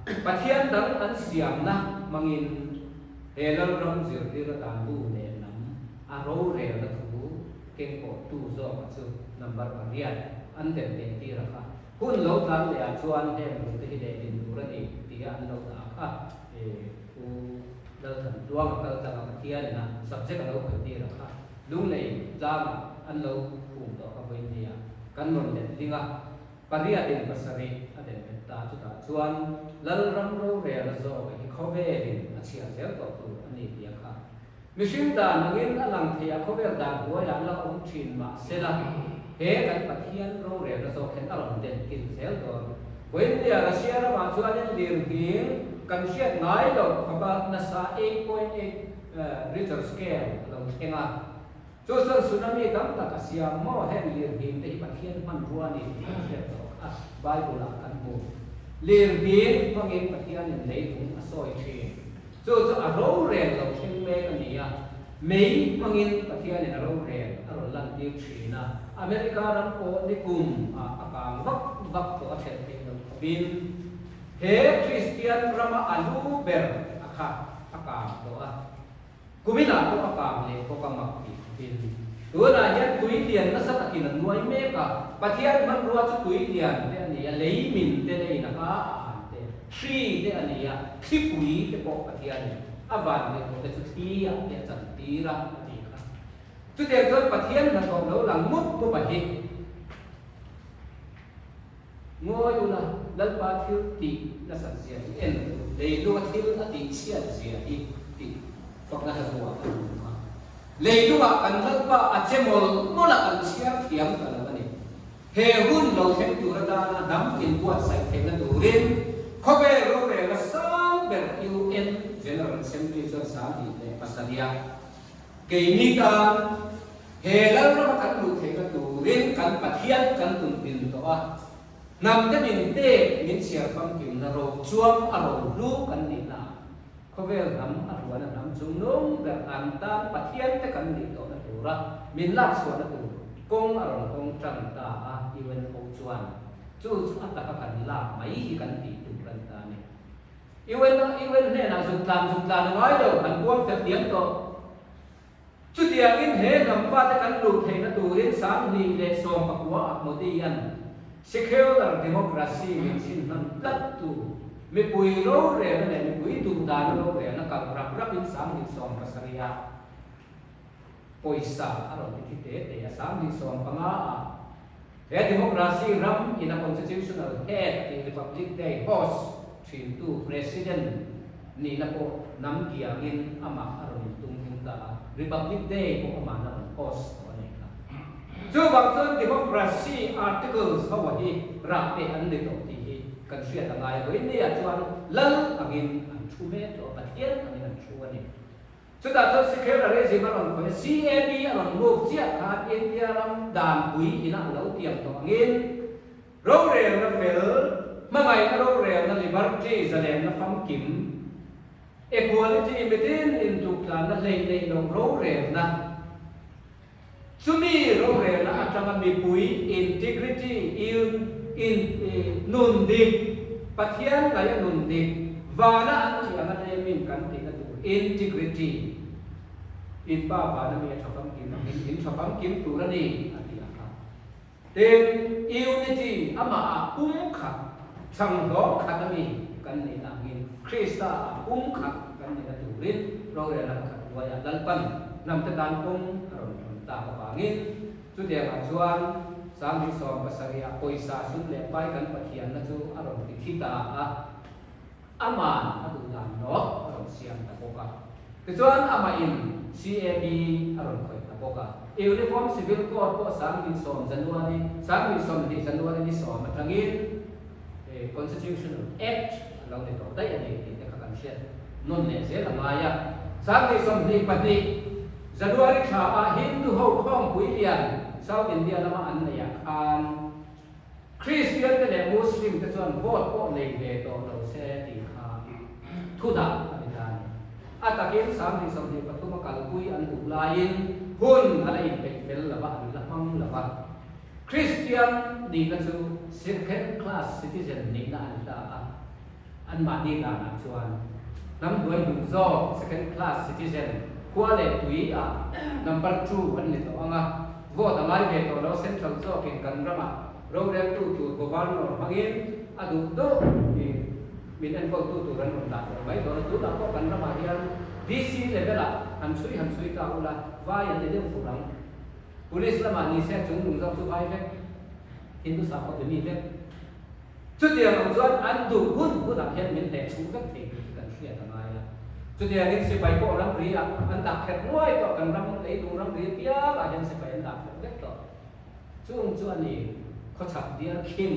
Pathian dang an siamna hmangin he Lalram zirtir atan bu leh lam a rorelna thu kengkawhtu zawka chu number pariat an den leh tir a kha. Hun lo tlan leh ah chuan heng lung te hi lehlin tur a ni tia an lo dah a kha. Pu Lalthantluanga kal tlanga Pathianin a subject a lo khawih tir a kha. Lunglei tlangah an lo phum tawh kha vawiin kan rawn letling a. Pariatin pasarih a den bet ta. Chutah chuan Lalram rorel a zawk hi khawvelin a chhiar zel tawh tur a ni tih a kha. Mihring dan angin a lang thei a, khawvel dan hnuaiah la awm thin mah sela, he kan Pathian rorelna zawk hian a rawn den kil zel dawn. Vawiinnia Russia ramah chuanin lirnghing kan hriat ngai loh khawpa nasa 8.8 Richter scale a lo thleng a. Chu chuan tsunami tam tak a siam maw? Heng lirnghing te hi Pathian hmanrua a ni tih kan hriat tawh kha Bible ah kan hmu. Lirnghing hmangin Pathianin leilung a sawi thin. Chu chu a rorel lo thleng mek a ni a, mei hmangin Pathianin a rorel a rawn lantir thin a. America ram pawh nikum ah a kang vak vak tawh a thlen theih loh khawpin he Kristian rama a lu ber a kha a kang tawh a. Kuminah pawh a kang leh bawk a mak tih khawpin. Tunah hian tui lian nasa takin a nuai mek a, Pathian hmanrua chu tui lian te a ni a, lei min te leiin a ka a an te, hri te a ni a, thlipui te pawh Pathianin a van leh tawh te chu thli ah te a chantir a, a ti kha. Chutiang chuan Pathian hnathawh lo lang mup mup a hi. Ngawi ula, Lalpa thil tih nasat zia hi en ru, leilunga thil a tih chhiat zia hi tih fakna hla hnuah kan hmu a. Leilungah kan Lalpa a che mawlh mawlh a, kan chhiar thiam ta lo a ni. He hun lo thleng tur atana hnam inbuatsaih theihna turin khawvel rorelna sang ber UN General Assembly chuan 27ah Keini tan he Lalrama kan luh theihna turin kan Pathian kan tum din tawh a, hnamte min pek min chhiar famkimna ro chuam a ro hlu kan nihna ah khawvel hnam a hluana hnam chungnung ber an tan Pathian te kan nih tawhna tura min lak chhuahna tur kawng a rawn hawng tan ta a UNO chuan chu chu a taka kan lak mai hi kan tih tur a ni ta a ni. UN UN hnenah zuk tlan zuk tlan a ngai lo, kan puang fel diam tawh. Chutiangin he hnam fate kan luh theihna turin 2019 ah Modi-a'n secular democracy min chhin hman tlat tu, mipui rorelna leh mipui duhdana rorelna kal rap rapin 2017 ah pawisa a rawn ti thi te te a, 2015 ah He democracy ram in a constitutional head tih Republic Day host thintu President nihna pawh hnam kiangin amah a rawn intum hming ta a, Republic Day pawh ama'n a rawn host tawh a nei kha. Chuvang chuan democracy articles ho hi rah peh an ni tawh tih hi kan hriat a ngai a, vawiinniah chuan lal angin an thu mek tawh a, Pathian angin an thu a ni. Chutah chuan Secularism a rawn khawih a, CAB a rawn move chiah khan India ram danpui ina a lo tiam tawh angin rorelna fel, hmangaihna rorelna, liberty, zalenna famkim, equality, mitin intuktlanna hleih neih loh rorelna, chumi rorelna atanga mipui integrity, un, in, nun dik, Pathian ngaih a nun dik, vana an tih anga lemin kan tihna tur integrity, in pa vana mi a tha famkim angin in tha famkim tur a ni a ti a kha. Tin, unity, amah ah pum khat, chhang hlawm khat a mi kan nihna angin Krista ah pum khat kan nihna turin rorelna pakhat hnuaiah Lalpan hnamte tan kawng a rawn hawn tak avangin chutiangah chuan 2017 ah pawisa sum leh pai kan Pathianna chu a rawn ti thi ta a, Aman a duh dan rawh a rawn siam ta bawk a. Tichuan amahin CAB a rawn khawih ta bawk a. Uniform Civil Code pawh 2010 January, 2020 January ni sawm atangin Constitutional Act a lo ni tawh daih a ni tih te kha kan hriat nawn leh zel a ngai a. 2022 January thla ah Hindu ho khawmpui lian South India lama an neih ah khan, Kristian te leh Muslim te chuan vote pawh nei ve tawh lo se tih kha thu dah a ni ta a ni. A takin 2023 a kalpui an duh laiin hun a la inpeih fel lo va, an la hmang lo va. Kristian nihna chu second class citizen nihna a ni ta a, anmahni danah chuan hnam hnuai hnung zawk second class citizen khua leh tui ah number two an ni tawh ang a. Vote a ngai ve tawh lo, Central zawkin kan ramah roreltu tur Governor hmangin a duh duh i min enkawltu tur an rawn dah tawh mai dawn a. Tunah pawh kan ramah hian DC level-ah han chhui han chhui ta ula, vai an ni deuh fur ang. Police lamah ni se a chung lung zawk chu vai vek, Hindu sakhaw be mi vek. Chutiang ang chuan an duh hun hunah hian min hleh chhuh vek thei tih hi kan hriat a ngai a. Chutiangin sipai pawh ramri ah an dah kher nuai tawh, kan ram leilung ramri apiangah hian sipai an dah kher vek tawh. Chung chu a ni khawchhak dial khim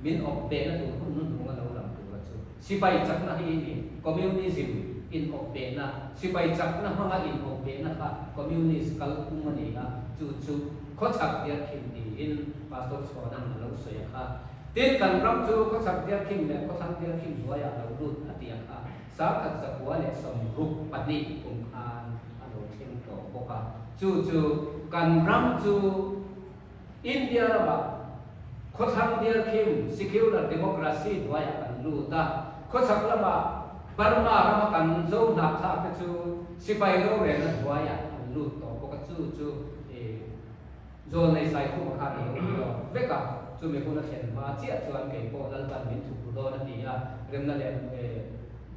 min awp behna tur hun hnuhnung a lo lang tura chu. Sipai chakna hi ni Communism in awp behna, sipai chakna hmanga in awp behna kha Communist kalphung a ni a, chu chu khawchhak dial khim tiin Pastor Chhuanan a lo sawi a kha. Tin, kan ram chu khawchhak dial khim leh khawthlang dial khim hnuaiah lo lut a ti a kha. 1962 kum khan a lo thleng tawh bawk a. Chu chu kan ram chu India ramah khawthlang dial khim, secular democracy, hnuaiah kan lut a. Khawchhak lamah Burma rama kan zo hnahthlak te chu sipai rorelna hnuaiah an lut tawh bawk a. Chu chu Zawlnei Saikhuma khan a lo ti lawk vek a, chumi hun a thlen hma chiah chuan kei pawh Lalpan min thuk ru dawn a ti a, remna leh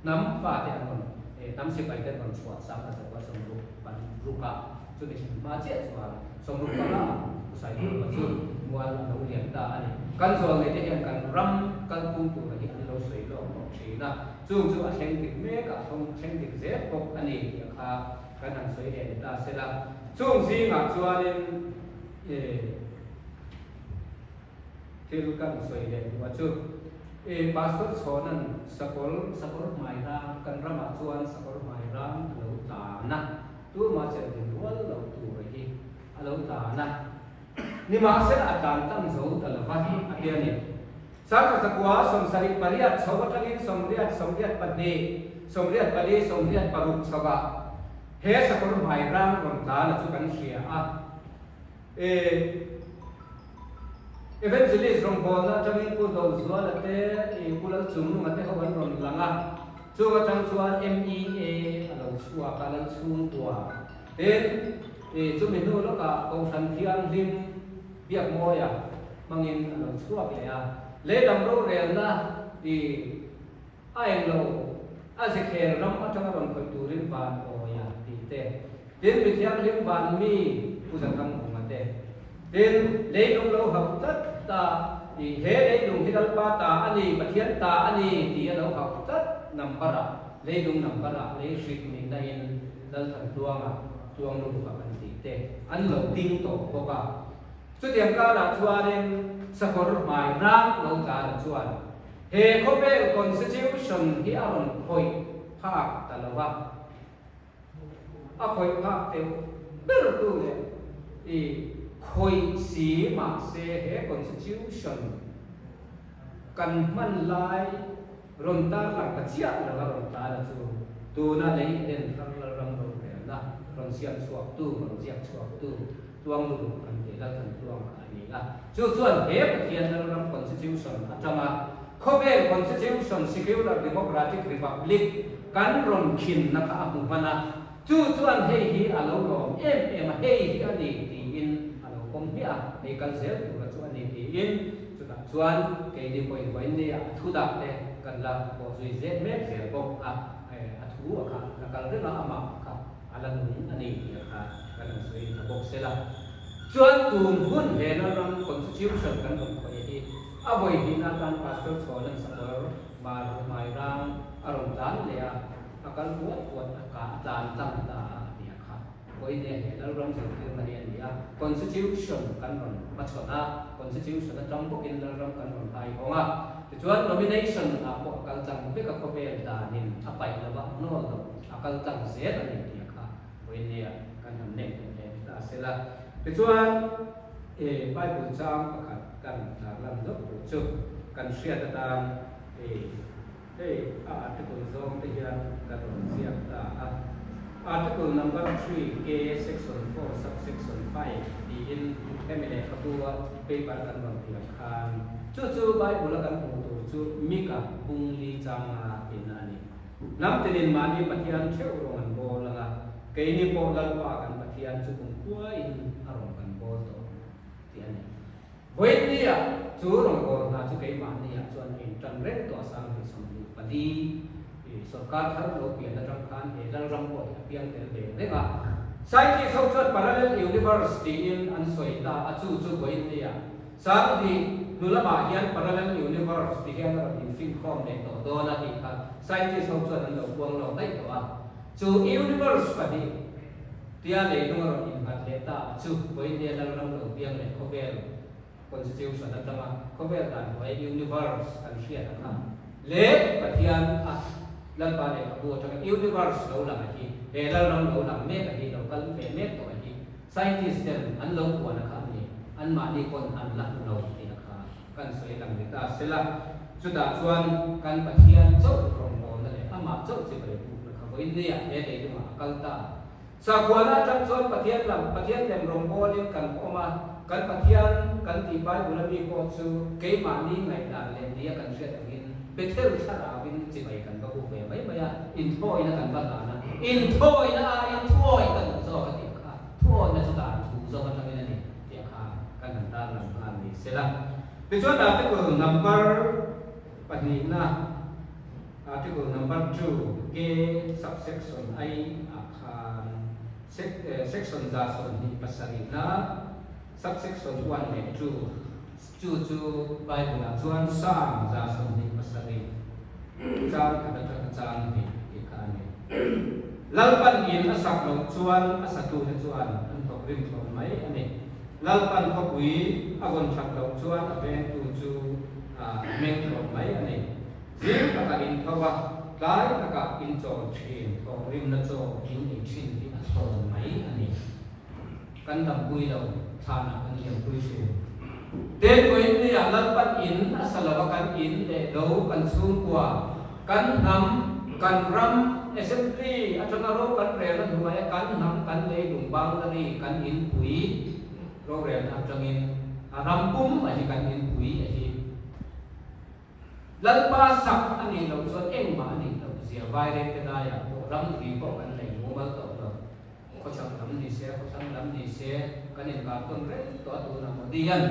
hnam fate an rawn hnam sipai te an rawn chhuah 1960 ruk a, chumi thlen hma chiah chuan 65 ah Pu Saikhuma chu mual a lo lian ta a ni. Kan zawlnei te hian kan ram kalphung tura hi an lo sawi lawk lawk thin a, chung chu a thleng dik mek a, thleng dik zel bawk a ni tih a kha. Kan han sawi leh ni ta sela, chung zingah chuanin thil kan sawi leh duh a chu. Pastor Chhawna'n sakawr sakawr hmai rang, kan ramah chuan sakawr hmai rang a lo tlan a, tumah chelhin rual lo tur hi a lo tlan a, nimahsela a tlan tlang zo ta lo va, a ti a ni. 1978 chho atangin 80, 82, 84, 86 chhoah he sakawr hmai rang rawn tla la chu kan hria a. E Evangelist rawngbawlna atangin Pu Dozuala te, Pu Lalchungnunga te ho an rawn lang a. Chung atang chuan MEA a lo chhuak a, Lalchhungkua. Tin, chumi hnu lawkah Kohhran Thianghlim Biakmawia hmangin a lo chhuak leh a, lei lam rorelna i a eng lo a zekhel ram atanga rawn khawih turin van awia tih te, tin mi thianghlim van mi Pu Zathangvunga te, tin leilung lo hauh tlat ta i he leilung hi Lalpa ta a ni, Pathian ta a ni tih a lo hauh tlat number ah, leilung number ah lei hrik nihna in Lalthantluanga tluang lutuk a kan tih te an lo ding tawh bawk a. Chutiang karah chuanin sakawr hmai rang lo tlan chuan he khawvel constitution hi a rawn khawih phak ta lo va, a khawih phak deuh ber tu leh i khawih si mahse he constitution kan hman lai rawn tarlang ta chiah lo a rawn tlan a chu tuna lei Eden thar Lalram rorelna rawn siam chhuak tu, rawn ziak chhuak tu Tluang lutuk kan tih Lalthan Tluang a ni a. Chu chuan he Pathian Lalram Constitution atanga khawvel Constitution Secular Democratic Republic kan rawn khinna kha a hmu hman a. Chu chuan hei hi a lo lawm em em a, hei hi a ni tiin a lo pawm hmiah a, hei kal zel tura chu a ni tiin chutah chuan keini pawhin vawiin a thu dah te kan la pawh zui zel mek zel bawk a, a thu a kha la kal reng a, amah kha a la nung a ni tih a kha kan han sawi ta bawk sela. Chuan tun hun he Lalram Constitution kan rawn khawih hi a vawi hnihna atan Pastor Chhawnan Sakawr Mar Hmai Rang a rawn tlan leh a, a kal puat puat a ka a tlan tlang ta a a ti a kha. Vawiin he Lalram zirtirna hi a ni a, Constitution kan rawn hmachhawn a, Constitution atang bawkin Lalram kan rawn hai hawng a, tichuan nomination ah pawh a kal tlang vek a khawvel danin a paih lo a, a hnawl lo. A kal tlang zel a ni tih a kha vawinia kan han nem em em ta sela. Tichuan e Bible chang pakhat kan tarlan zawk tur chu kan hriat atan e hei a article zawng te hian kan rawn ziak ta a. Article number 3 K section 4 subsection 5 tiin hemi lehkhabu a paper kan rawn thiam khan chu chu Bible a kan hmuh tur chu Mika bung li changa tihna a ni. Hnam tinin mahni Pathian theuh rawng an bawl ang a, keini pawh Lalpa kan Pathian chu kum khuain a rawng kan bawl tawh tih a ni. Vawiinnia chu rawngbâwl hna chu keimahniah chuan a inṭan reng tawh a 2024 sorkar thar lo pian aṭang khan he Lalram pawh hi a piang tel ve reng a. Scientist ho chuan parallel universe tiin an sawi ta a, chu chu vawiinnia 2000 hnu lamah hian parallel universe ti hian a rawn infinkhawm leh tawh dawn a tih kha scientist ho chuan an lo puang lawk daih tawh a. Chu universe pahnih tia leilung a rawn innghat leh ta a chu vawiinnia Lalram lo piang leh khawvel Constitution atanga khawvel dan hnuai universe kan hriat a kha leh Pathian a Lalpa lehkhabu atanga universe lo lang a hi he Lalram lo lang mek a hi lo kal ve mek tawh a hi scientist ten an lo puan a kha a ni anmahni pawn an la hmu lo tih a kha kan sawi lang ni ta sela chutah chuan kan Pathian chauh rawngbawlna leh amah chauh chibai bukna kha vawiinnia he leilungah a kal ta. Sakhuana atang chuan Pathian lam, Pathian lem rawngbawlin kan awm a, kan Pathian kan tih Bible a mi pawh chu keimahni ngaihdan leh nia kan hriat angin Bethel thlarauin chibai kan va buk ve mai mai a, inthawina kan va hlan a, inthawina aiin thuawi ka duh zawk a tih kha, thuawina chu dan thu zawk atangin a ni tih kha kan han tarlang nghal ni sela. Tichuan article number pahnihna. Article number two, K subsection I ah khan section 27 subsection one leh two, chu chu Bible ah chuan Psalm 27 chang khat atanga chang hnih tih kha a ni. Lalpan in a sak loh chuan a satute chuan an thawk rim thlawn mai a ni. Lalpan khawpui a vawn that loh chuan a vengtu chu a meng thlawn mai a ni. Zing takah in tho a, tlai takah in chawl thin, thawhrimna chaw in ei thin hi a thlawn mai a ni. Kan dampui lo, thlanah kan liampui thin. Tenkawiin nia Lalpan in a sa lo a, kan in leh lo, kan chhungkua, kan hnam, kan ram, Assembly atanga ro kan relna hnuaia kan hnam, kan leilung boundary, kan inpui rorelna atangin a ram pum a hi kan inpui a hi. Lalpa sak a nih loh chuan engmah a nih loh zia Vairengte daiah pawh ramri pawh kan nei mumal tawh lo. Khawchhak lam ni se, khawthlang lam ni se kan inkar tawn reng tawh a tunah Modi-a'n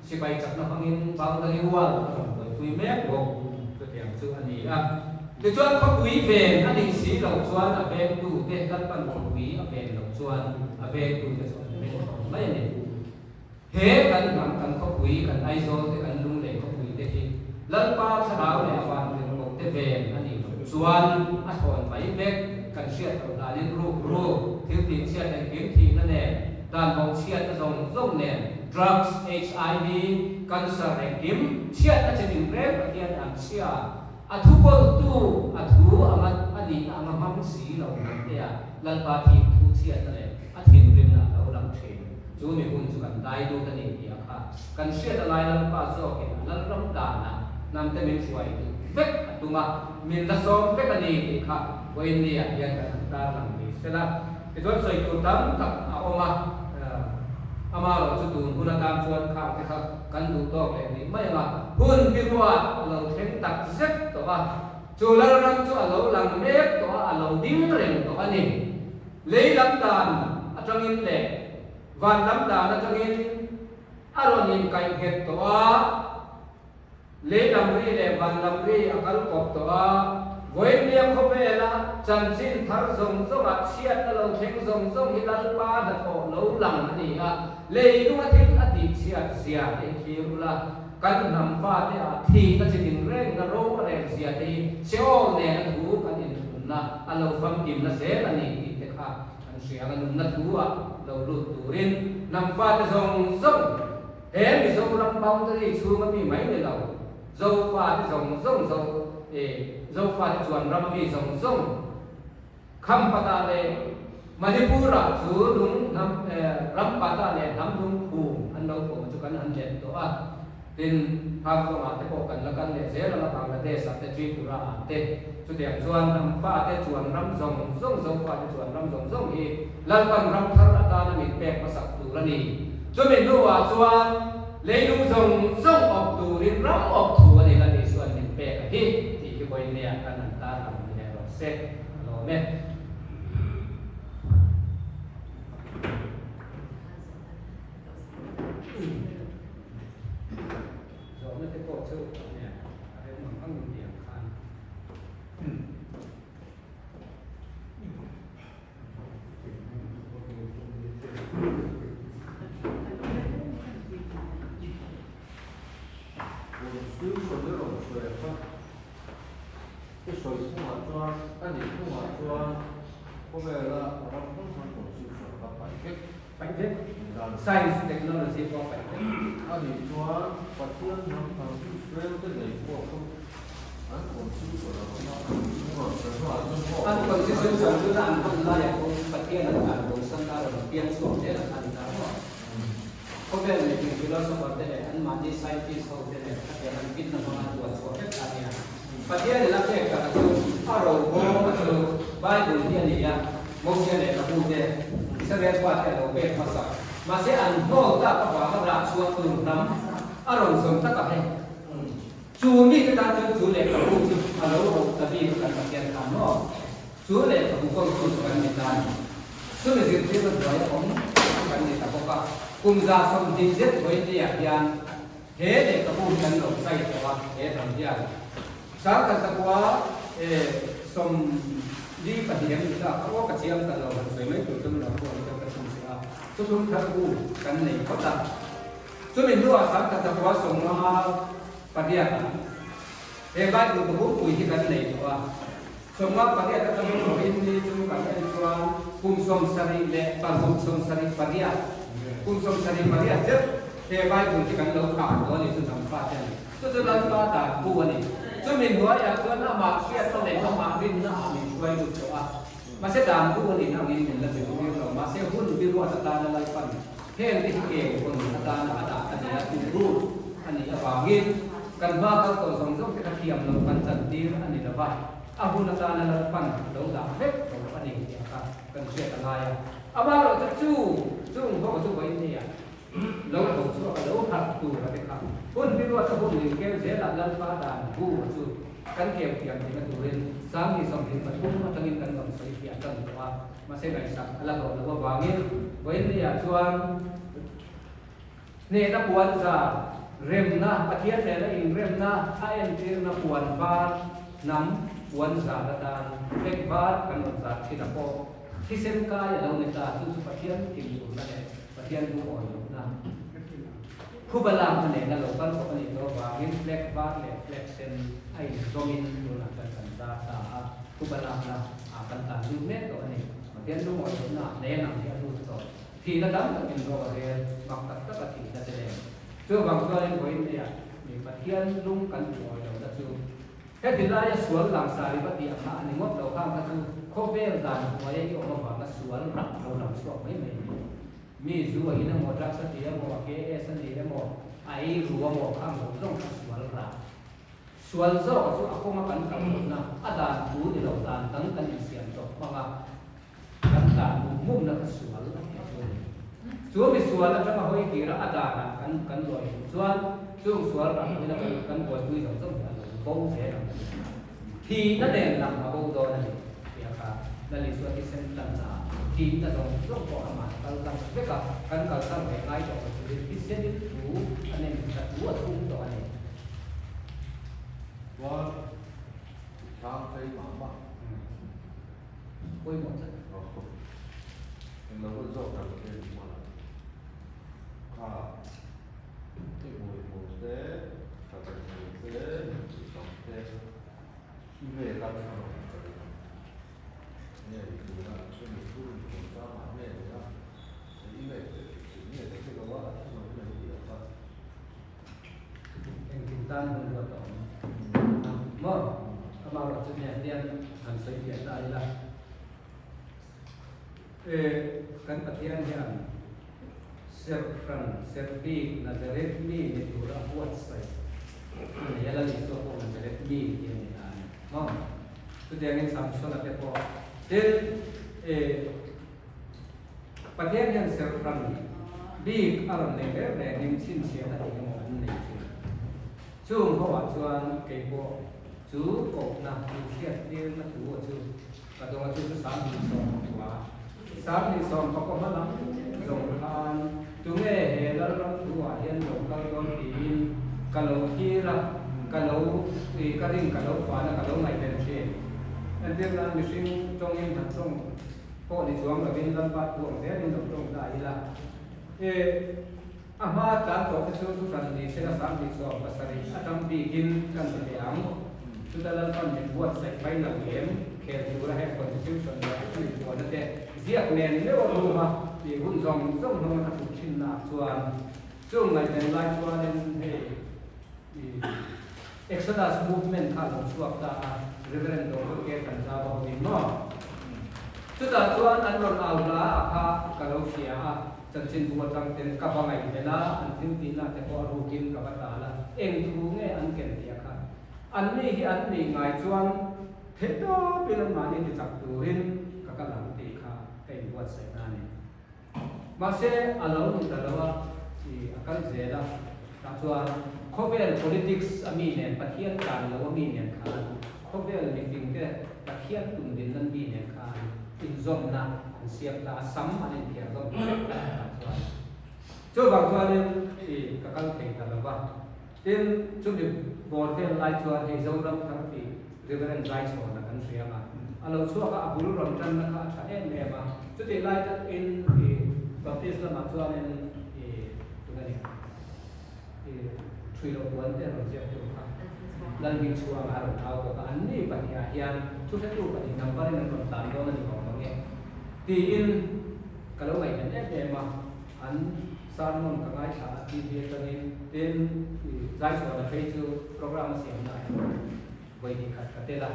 sipai chakna hmangin boundary wall a rawn buaipui mek bawk. Chutiang chu a ni a. Tichuan khawpui ven a nih si loh chuan a vengtute Lalpan khawpui a ven loh chuan a vengtute chu an veng tawh mai a ni. He kan hnam, kan khawpui, kan Aizawl te, kan Lunglei khawpui te hi Lalpa thlarau leh a vantirhkoh te ven a nih loh chuan a thawn mai vek. Kan hriat loh danin ruk ruk, thil tih chhiat engkim thihna nen, dan bawk chhiatna zawng zawng nen, drugs, HIV, cancer engkim chhiatna chi tin reng Pathian an chhia. A thu kawltu, a thu anga a nihna anga hmang si lo hnamtea Lalpa thih thu chhiatna leh a thinrimna a lo lang thin. Chu mi hun chu kan dai lut a ni tih a kha kan hriat a lai Lalpa zawkin a Lalram danah hnamte min hruai duh vek a tum a, min la sawm vek a ni tih kha vawiinniah hian kan han tarlang ni sela. Tichuan sawi tur tam tak a awm a, amaherawh chu tun hun atan chuan khang te kha kan duh tawk leh rih mai ang a, hun biruat a lo thleng tak zet tawh a, chu Lalram chu a lo lang mek tawh a, a lo ding reng tawh a ni. Lei lam dan atangin leh van lam dan atangin a rawn inkaih nghet tawh a, Lei lam ri leh van lam ri a kal kawp tawh a, vawiinnia khawvela chanchin thar zawng zawngah chhiatna lo thleng zawng zawng hi Lalpa hnathawh lo lang a ni a, lei lunga thil a tih chhiat zia te hi thlir ula, kan hnam fate ah thihna chi tin rengna ro a rel zia te hi Sheol nena thu kan inthlunna a lo famkimna zel a ni tih te kha kan hria ang a, nunna thu ah lo lut turin hnam fate zawng zawng He Mizoram boundary chhunga mi mai ni lo, Zofate zawng zawng zo e, Zofate chuan ram mi zawng zawng Khampatah leh Manipur-ah chu lung hnam e, Rampatah leh hnam lung phum an lo phum chu kan han let tawh a. Tin, Haflong-ah te pawh kan la kal leh zel ang a, Bangladesh-ah te, Tripura-ah te. Chutiang chuan hnam fate chuan ram zawng zawng, Zofate chuan ram zawng zawng hi Lalpan ram thar atana min pek hmasak tur a ni. Chumi hnuah chuan leilung zawng zawng awp turin ram awp thu a ni la tih chuan min pek a hi tih hi vawiinniah kan han tar ang ni leh rawh se. A lawm e. A nih hnungah chuan khawvela ram hrang hrang constitution kha paih vek. Paih vek. Science technology pawh paih vek. A nih chuan Pathian hnam hnam Israel te ngei pawh chu an constitution ang kha rawn sawi hnuah chuan maw? An constitution tuna an hman laiah pawh Pathian an dan bosan a rawn piang chhuak zel a kha ni ta maw? Khawvel mihring philosopher te leh anmahni scientist ho te leh khatiang an finna hmanga tuah chhuah vek a nia. Pathian in a pek taka chu a ro bawm a chu Bible hi a ni a, Mosia lehkhabu te, Israel pa te a lo pek hmasa. Mahse an hnawl tak avanga rah chhuah tur hnam a rawn zawm tak a hei. Chu mite tan chuan chu lehkhabu chu a lo roh ta bik a kan Pathian khan maw? Chu lehkhabu kawngtu chu kan ni ta a ni. Chumi zirtirna hnuai a awm chu kan ni ta bawk a. Kum 120 zet vawinia hian he lehkhabu hi kan lo chai tawh a, he hnam hian 10,000 42 an ni ta. Ka aw ka chiang ta lo, han sawi mai tur chuan lo pawh ni deuh ka chhun che a. Thuthlung thar bu kan nei phawt a. Chumi hnuah 1058 ah he Bible ka bukpui hi kan nei tawh a. 58 atangin vawiin ni chu kan en chuan kum 76, 78, kum 78 zet he Bible hi kan lo khar tawh a ni chu hnam fate a ni. Chu chu Lalpa dan bu a ni. Chumi hnuaiah chuan amah hriatna leh amah rinna ah min hruai lut tawh a. Mahse dan bu a nihna angin min la zirtir lo. Mahse hun bi ruat atana Lalpan heng te hi keu hun atana a dah a ni a, tih rut a nih avangin kan hma kal tawh zawng zawng te kha thiam loh kan chantir a ni lo va. A hun atana Lalpan lo dah vek tho a ni tih kha kan hriat a ngai a. Amaherawhchu chu chung ho chu vawiin nia lo tho chhuak a lo harh tur a te kha hun hi ruat a hun ling keu zelah Lalpa dan bu a chu kan keu thiam theihna turin 2023 atangin kan rawn sawi fiah tan tawh a, mahse ngaihsak a la hlawh loh avangin vawiin nia chuan Hnehna puan zar, remna, Pathian nena inremna a entirna puan var, hnam puan zar atan flag var kan rawn zar thin a pawh thisen kai a lo ni ta, chu chu Pathian thinurna leh Pathian lungawi lohna khuba lakna nena lo kal tawh a nih tawh avangin flag var leh flag sen a inzawmin tunah chuan kan zar ta a, khuba lakna ah kan tlan lut mek tawh a ni. Pathian lungawi lohna nen ang hi a lut tawh. Thihna tam takin ro a rel, mak tak tak a thihna te nen. Chuvang chuanin vawiin neiah mi Pathian lung kan tih awi lohna chu heti laia sual langsar i va tih ang kha a ni ngawt lo, khang kha chu khawvel dan hnuaia i awm avanga sual rak lo lang chhuak mai mai a ni. Mi zu a in emaw, drugs a ti emaw, a KS a ni emaw, a ei ru emaw, khang zawng zawng kha sual rak. Sual zawk chu a kawnga kan kal lohna, a dan thu ni lo dan dang kan insiam chawp hmang a. Kan tlan mum mumna kha sual a tih chu a ni. Chu mi sual atanga hawi kira a danah kan kan lawi duh chuan chung sual ram ila kan kan buaipui zawng zawng hi a lo bo zel ang a ni. Thihna nen lam a bo dawn a ni tih a kha Lal Isua thisen tlanna ah thihna zawng zawng pawh amah kal tlang vek a, kan kal tlang ve ngai tawh lo turin thisenin thu a nem ta thu a thum tawh a ni. Chuan i chhang phei mah mah. Pawimawh tlat. Englo hun zawk tak te ni hmana kha i hmui hmu te, thlazen hmu te, tihsawm te i vel a an awm ka ring a. Nge i tuna chumi thu in chungchangah nge ni a, i vel te tih nge ka hre lo a, a thunawm mai tih a kha. Engkim tan hun ruat a awm maw? Amaherawhchu hniah hian han sawi fiah ta ila. E, kan Pathian hian serhhran, serhbik, Nazareth mi ni tura buatsaih a nei a, Lal Isua pawh Nazareth mi hi a ni ta a ni maw? Chutiangin Samsona te pawh. Tin, e, Pathian hian serhhran bik a rawn nei reng rengin chhinchhiahna eng emaw an nei thin. Chung hoah chuan kei pawh chu kohna min hriattirna thu a chu ka dawng a, chu chu 2010 30 14 hma lam zawng khan tunge he Lalram thu-ah hian lo kal dawn tiin ka lo thlir a, ka lo ka ring ka lo fan a, ka lo ngaihven thin. Entir nan mihring tawngin han tawng pawh ni chuang lovin Lalpa thu ang zelin lo tawng ta ila. E, a hma tlan tawh te chu thuhran ni se la 2070 atang bikin kan ti teh ang. Chuta Lalpan min buatsaih mai lo em? khel tura heng constitution leh a inpuanna te ziak nen meuh a room a tih hun zawng zawng hmanga ka thut thinna ah chuan chung ngaihven lai chuanin hei Exodus movement kha a lo chhuak ta a, Reverend Doctor K. Thanzau a awmin maw? Chutah chuan an rawn au hla a kha ka lo hria a, chanchinbu atang ten ka va ngaihven a, an thil tihna te pawh a rukin ka va tal a, eng thu nge an ken tih a kha. Anni hi an nih ngai chuan theih tawpin anmahni ti chak turin ka kal ang tih kha ka inbuatsaihna a ni. Mahse, a lo ni ta lo a, i a kal zel a, tah chuan khawvel politics a mi nen, Pathian tlan lo a mi nen khan, khawvel mifingte Pathian tum din nan mi nen khan inzawmna an siam ta a, sam an inthiar zawm ta vek ta tah chuan. Chuvang chuanin i ka kal thei ta lo va. Tin, chumi bawr vel lai chuan hei Zoram thar tih Reverend Zaichhawna kan hria a, a lo chhuak a, a bul rawn tanna kha a tha em em a. Chutih lai takin i Baptist lamah chuanin i tunge ni i ṭhui loh puan te rawn ziak tu kha Lalhmingchhuanga a rawn au bawk a, anni pahnihah hian thuhretu pahnih number in an rawn tlan dawn a ni awm ang e tiin ka lo ngaihven em em a. An sermon ka ngaithla a TV atangin tin Zaichhuahna phei chu program a siamna ah hian vawi hnih khat ka tel a.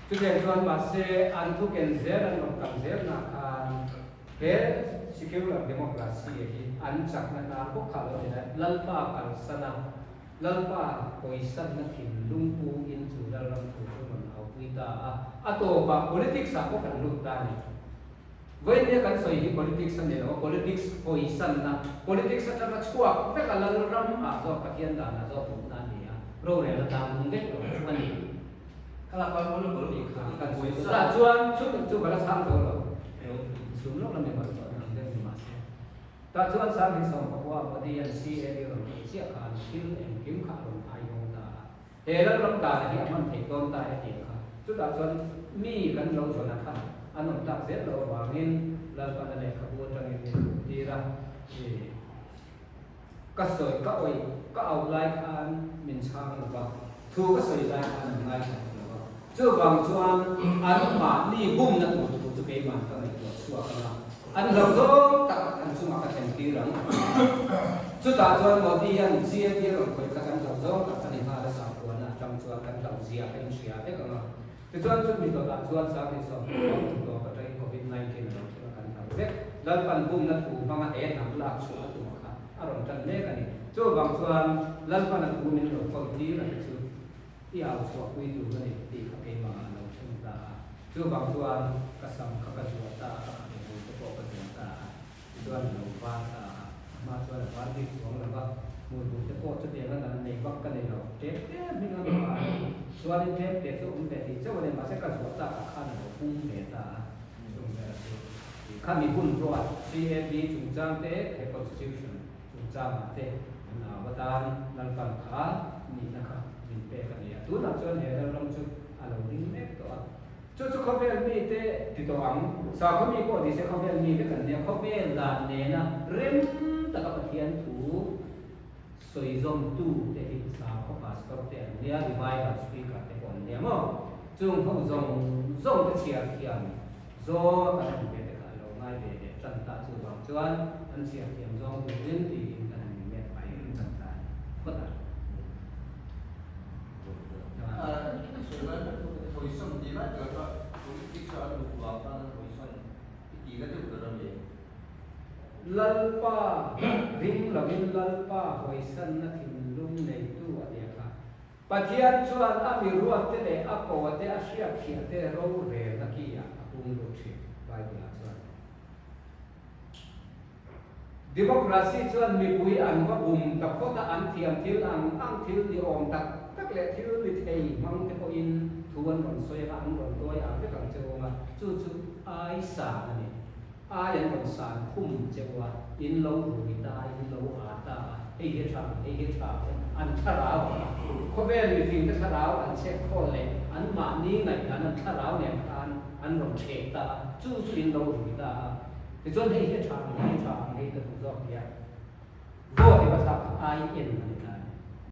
Chutiang chuan mahse an thu ken zel an rawn kal zel nak khan he secular democracy hi an chakna hnar bawk kha lo ni la Lalpa kalsana Lalpa pawisanna thinlung pu in chu Lalram thu chu rawn aupui ta a, a tawpah politics ah pawh kan lut ta a ni. Vawinia kan sawi hi politics a ni lo a, politics hawisanna, politics atanga chhuak vek a lal ram ah zawk Pathian dan ah zawk duhna a ni a, rorel a tang dun vek lo chu a ni. Tih kha kan sawi tawh. Tah chuan chu chu ka la chhang zo lo, chhum lawk lam emaw chuan ang deuh ni mahse. Tah chuan Sang 19 Modi an CAD rawn tih chiah khan thil engkim kha a rawn aihawng ta a. He lalram dana hi a hman theih dawn ta e tih kha. Chutah chuan mi kan lo zawn a kha an awm tak zel loh avangin Lalpana lehkhabu atangin min hmuh tir a, i ka sawi ka awih ka auh lai khan min chhang lo va, thu ka sawi lai khan an ngaithla duh lo va. Chuvang chuan anmahni bumna tur thu chu keimah ka ngaihtuah chhuak ang a, an hlauh zawng tak an chungah ka thlen tir ang. Chutah chuan Modi hian GAP a rawn khawih kha kan hlauh zawng tak a ni nghal a, sakhuana atang chuan kan hlauh zia ka inhria vek ang a. Tichuan chumi dawtah chuan 2020 kum tawp atangin Covid 19 a lo thleng a, kan hlauh vek. Lalpan bumna thu hmanga he hnam lak chhuah a tum kha a rawn tan mek a ni. Chuvang chuan Lalpan a thu min lo kawl tir a te chu. I au chhuahpui tur ka ni tih kha keimah ah lo thleng ta a, chuvang chuan ka sam kha ka zuah ta a, ka khat bul te pawh ka zuah ta a, tichuan a lo var ta a, a hma chuan a var bik chuang lo va, hmui bul te pawh chutiang a dan nei vak ka nei lo, tlem tlem hming a va a ni, chuanin tlem te chu awm ve tih chauh a ni, mahse ka zuah tak ah khan a lo pum ve ta a, chung ber chu kha mi hun ruat CAB chungchang te he constitution Chungchang ah te an au atan Lalpan kha nihna kha min pek a ni a. Tunah chuan he Lalram chu a lo ding mek tawh a. Chu chu khawvel mi te ti tawh ang. Sakhaw mi pawh nise khawvel mi vek an nia. Khawvel dan nena rem taka Pathian thu sawi zawmtu te hi sakhaw pastor te an nia, revival speaker te pawh an nia maw? Chung ho zawng zawng te chhiar thiam Zawnga kan han ve te kha a lo ngai ve leh tan ta chuvang chuan an chhiar thiam zawng turin tiin kan han inmet mai tan ta a ni phawt a. Lalpa ring lovin Lalpa hawisanna thinlung neitu a nia kha. Pathian chuan a mi ruatte leh a koate a hriatthiahte rorelna ki ah a pung lut thin, Bible-ah chuan. Democracy chuan mipui an va bum ta phawt a, an thiam thil ang ang thil ni awm tak tak leh thil ni thei hmang te pawhin thu an rawn sawi anga an rawn tuai ah vek ang che awm a, chu chu ai san a ni. Ai an rawn san khum che u a, in lo rui ta a, in lo aa ta a, hei hi a tha ang, hei hi a tha ang, an thlarau ang a. Khawvel mifingte thlarau an chhek khawl leh anmahni ngaihdan an thlarau nen khan an rawn chhek ta a, chu chu in lo rui ta a. Tichuan hei hi a tha ang, hei hi a tha ang, hei ka duh zawk tia vote hi va thlak ai en a ni ta.